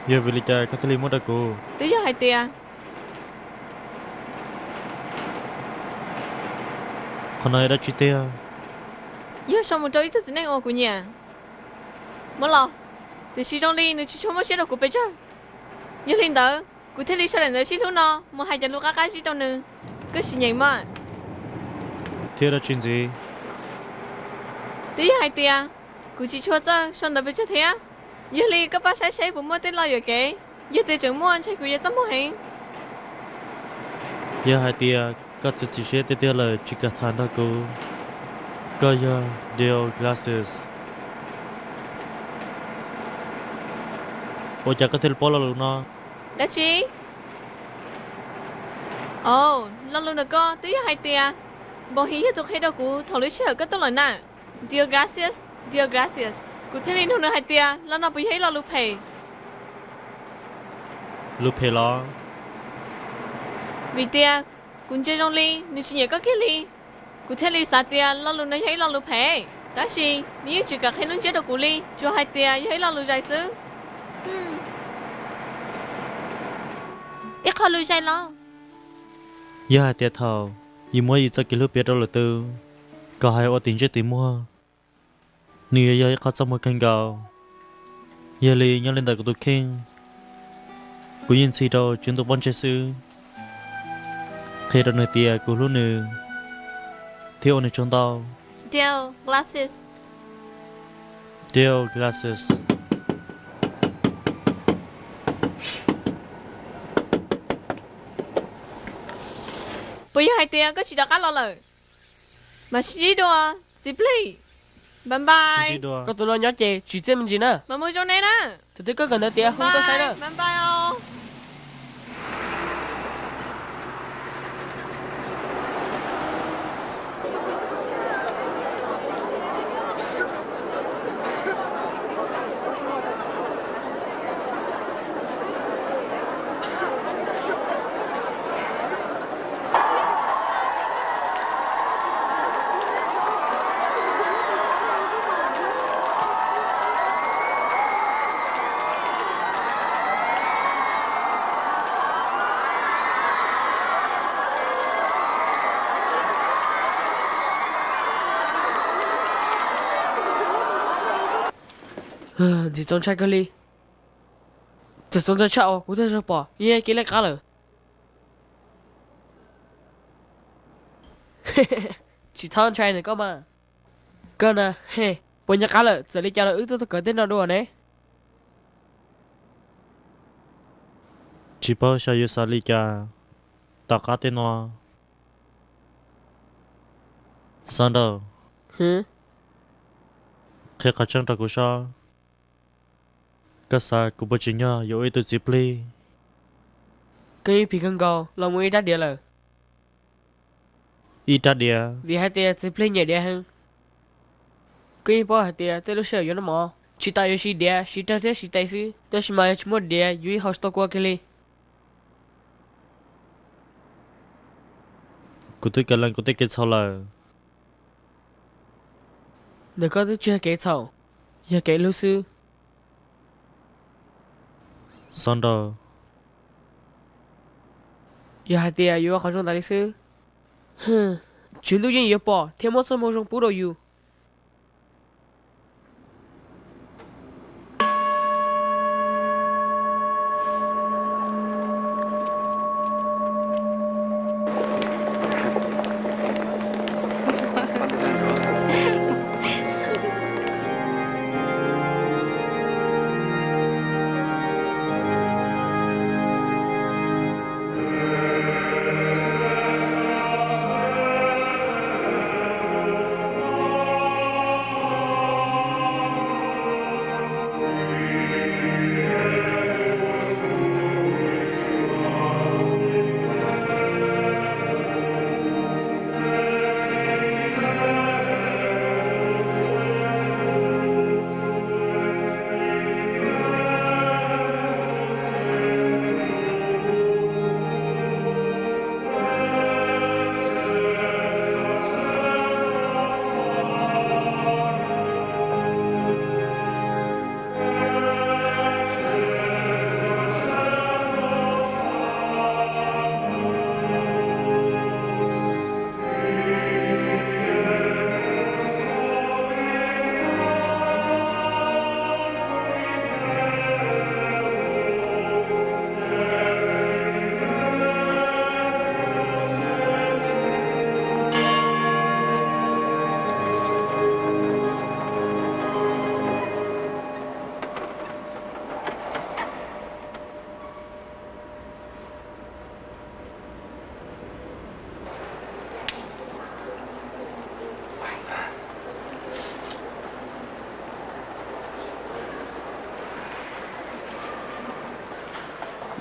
Yog vim li cas koj thiaj li muab rau kuv? Twb yog hais tias, qhov no yog dab tsi tiag? Yog sau mus rau ib tug txiv neej uas kuv nyiam. Muab los, tiam sis zoo li nws tsis tshua muaj siab rau kuv pes tsawg. Yog li ntawd kuv thiaj li sau daim ntawv sib hlub no mus hais cov lus qab qab zib rau nws. Koj sim nyeem mas. Thiab dab tsi ntxiv? Twb yog hais tias kuv tsis tshua txawj sau ntawv pes tsawg thiab. Yog li koj pab saib saib puas muaj tej lo yuam kev. Yog tias tseem muaj ntshai kuv yuav txaj muag heev. Yog hais tias koj txiav txim siab tiag tiag lawm tsis kam tham nrog kuv. Koj yog Dale Glasses. Ua cas koj thiaj li paub lo lus no? Dab tsi? Au, lo lus ntawm koj twb yog hais tias Npoo His yog tus qhia rau kuv thaum lub sij hawm koj tuaj lawm na. Dale Glasses, Dale Glasses. Kuv thiaj li nug nws hais tias lo no puas yog ib lo lus phem. Lus phem los? Vim tias kuv ntsia zoo li nws tsis nyiam koj kiag li. Kuv thiaj li xav tias lo lus no yog ib lo lus phem, tab sis nws yeej tsis kam qhia lub ntsiab rau kuv li, tsuas hais tias yog ib lo lus zais xwb. Ib qho lus zais los? Yog hais tias thaum yus muab yus txoj kev hlub piav rau lwm tus kom hais ua tim ntsej tim muag, nws yuav yog ib qho txaj muag kawg nkaus. Yog li nyob li ntawm kuv tus kheej, kuv yeej ntxhi rau Tswv Ntuj pob ntseg xwb, qhia rau nws tias kuv hlub nws thiab ua nws tsaug ntau. Dale Glasses. Dale Glasses. Puas yog hais tias koj tsis rov qab los lawm? Mam sib ntsib dua, txiv plig. Bye bye. Koj tus no nyob ces tsis txiaj me ntsis na. Mas mus zoo ne na. Thaum twg koj kawm ntawv tiav hu tuaj saib na. Bye bye os. Ntxim txaus ntshai kawg li. Txaus ntshai tshaj uas kuv twb tsis pom, yeej cia li qab lawm. Tsis txhob ntshai ntag koj mas. Koj na, puas nco qab lawm, txawm li cas los wb tuaj kawm tej no dua ne. Tsis paub xyov yuav xav li cas tom qab tej no. Xav nraum, qhia qhov tseeb rau kuv saib, koj xav kuv puas tsim nyog yuav ua ib tug txiv plig? Koj yeej phim kawg nkaus los mus ib rab diav lawm. Ib rab diav? Vim hais tias txiv plig nyiam diav heev. Koj yeej paub hais tias tej lub sij hawm yuav noj mov tsis tas yuav siv diav, siv rawg thiab siv tes xwb, tab sis mas yog tsis muaj diav yus yeej haus tsis tau kua kiag li. Kuv twb kawm lees kuv tej kev txhaum lawm. Ntawm koj twb tsis yog kev txhaum, yog kev hlub xwb. Xav nraum, yog hais tias yuav ua qhov zoo tas li xwb, Tswv Ntuj yeej yuav pom thiab muab txoj moo zoo pub rau yus.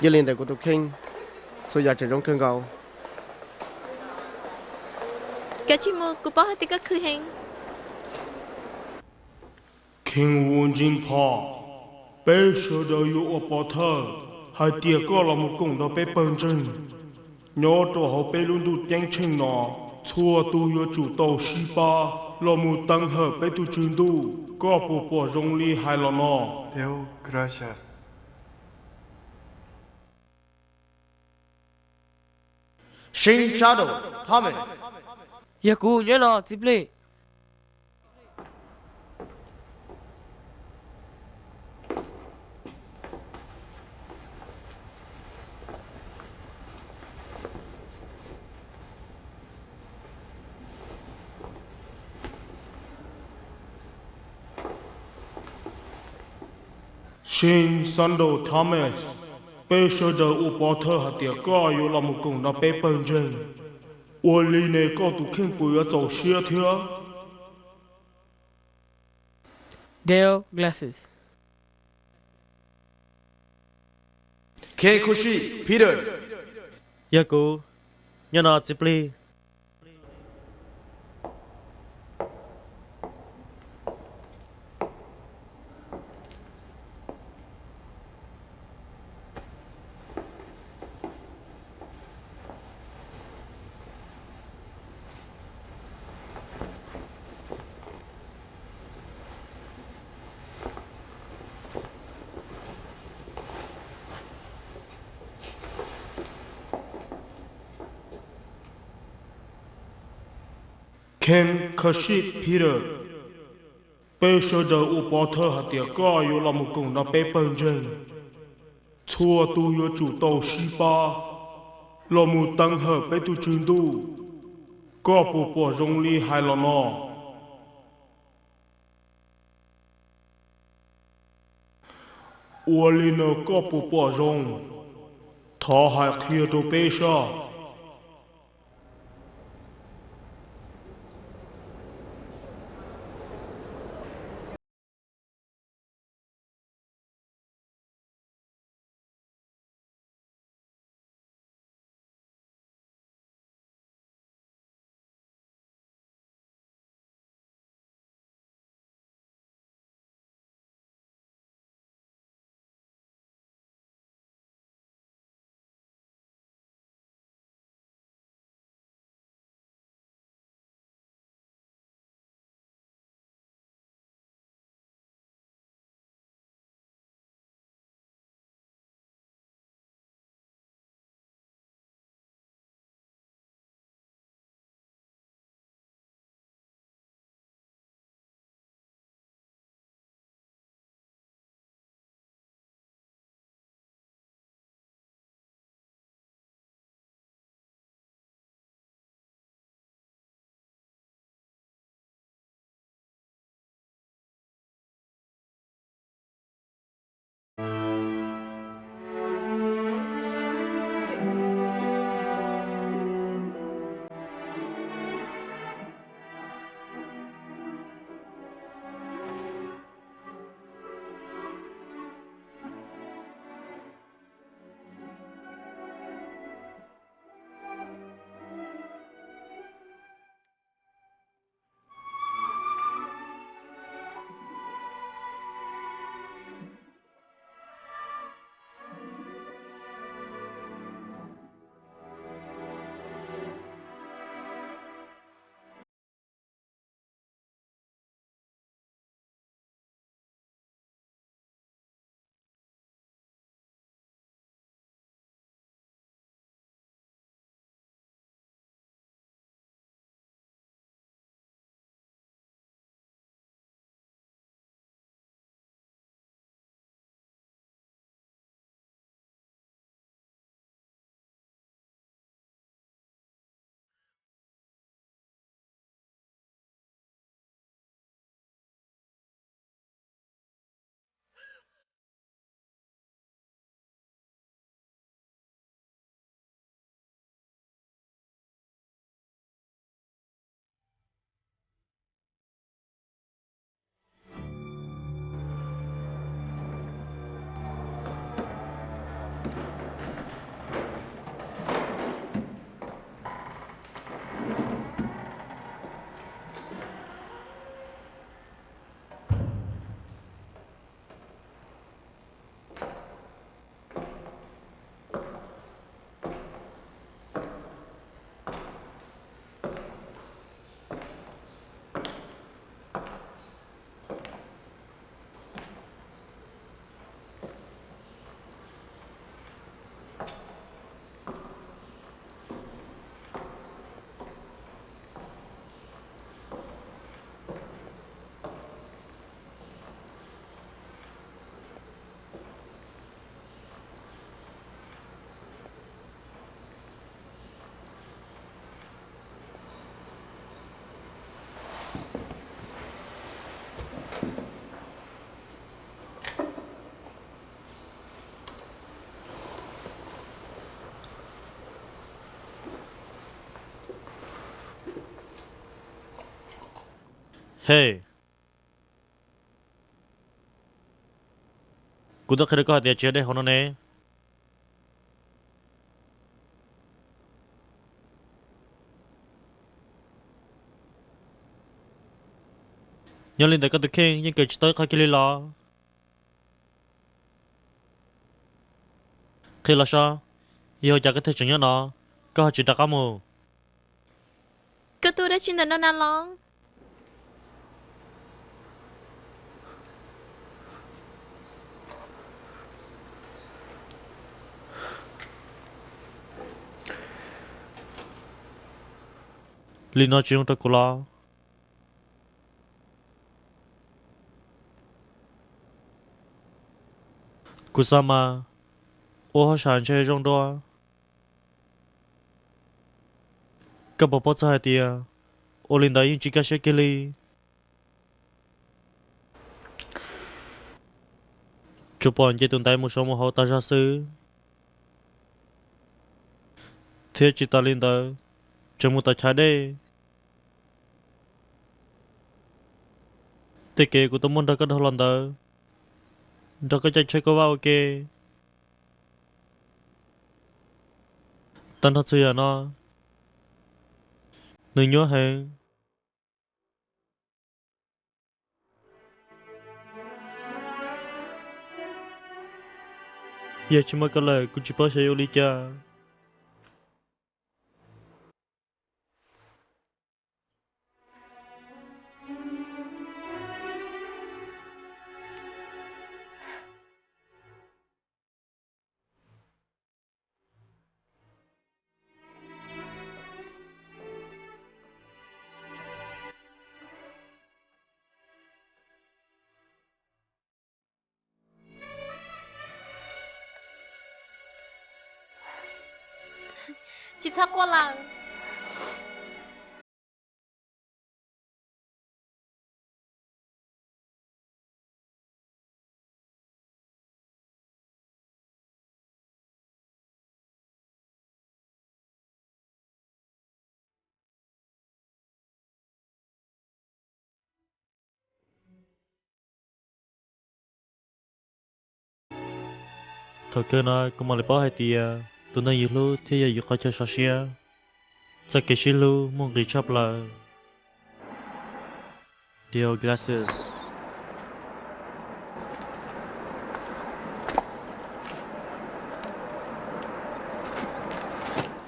Yog li ntawd kuv tus kheej, txhua yam tseem zoo kawg nkaus. Kav tsij mus, kuv paub hais tias koj khwv heev. King Wu Jin Paul, peb sawv daws yuav ua pov thawj hais tias koj los mus koom nrog peb pawg ntseeg. Nyob rau hauv peb lub ntuj ceeb tsheej no, txhua tus yuav tsum tau sib pab los mus teev hawm peb tus tswv ntuj. Koj puas pom zoo li hais los no? Shin Shadow Thomas. Yog kuv nyob no, txiv plig. Shin Shadow Thomas, peb sawv daws ua pov thawj hais tias koj yuav los mus koom nrog peb pawg ntseeg. Ua li ne koj tus kheej puas yuav txaus siab thiab? Dale Glasses. Kekushi Peter. Yog kuv, nyob no txiv plig. Kekushi Peter, peb sawv daws ua pov thawj hais tias koj yuav los mus koom nrog peb pawg ntseeg. Txhua tus yuav tsum tau sib pab los mus teev hawm peb tus tswv ntuj. Koj puas pom zoo li hais los no? Ua li no koj puas pom zoo? Thov hais qhia rau peb saib. Hej, kuv twb qhia rau koj hais tias tsis yog dej hauv no ne. Yog li ntawd koj tus kheej yeej kawm tsis tau ib qho kiag li los? Qhia los saib, yog ua cas koj thiaj tseem nyob no, koj ho tsis rov qab mus? Koj tuaj dab tsi ntawm no na los? Li no tsis zoo rau kuv los? Kuv xav mas ua hauj sam ntshe zoo dua. Koj puas paub txog hais tias ua li ntawd yeej tsis kaj siab kiag li? Tsuas pom nce tus ntaiv mus saud mus hauv tas zog xwb. Thiab tsis tas li ntawd, tseem mus tom chav dej. Tej kev kuv tau muab nrog koj dhau los ntawd, nrog koj caij tsheb kauj vab ua ke, tag nrho txhua yam no, nws nyuaj heev. Yog tsis muaj koj lawm kuv tsis paub xyov yuav ua li cas. Tsis txhob quaj lawm. Thaum kawg no kuv mam li paub hais tias tus neeg yus hlub thiaj yog yus qhov chaw sov siab. Txoj kev sib hlub muaj nqis tshaj plaws. Dior Glasses.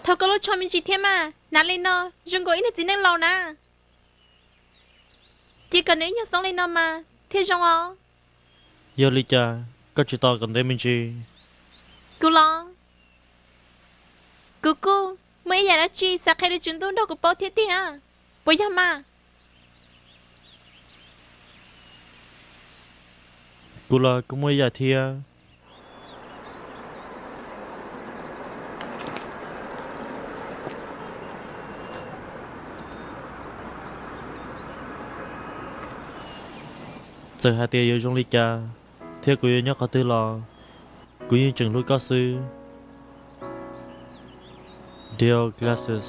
Thov koj lub tsho me ntsis thiab mas, hnav li no zoo nkaus ib niag txiv neej laus na. Cia kom nws ib nyuag xoob li no mas thiaj zoo os. Yog li cas koj tsis tos kom ntev me ntsis? Kuv los, kuv kuj muaj ib yam dab tsi xav qhia rau tswv ntuj nrog kuv paub thiab tiag. Puas yog mas? Kuv los kuj muaj ib yam thiab. Txawm hais tias yuav zoo li cas thiab kuv yuav nyob qhov twg los, kuv yeej tseem hlub koj xwb. Dior Glasses.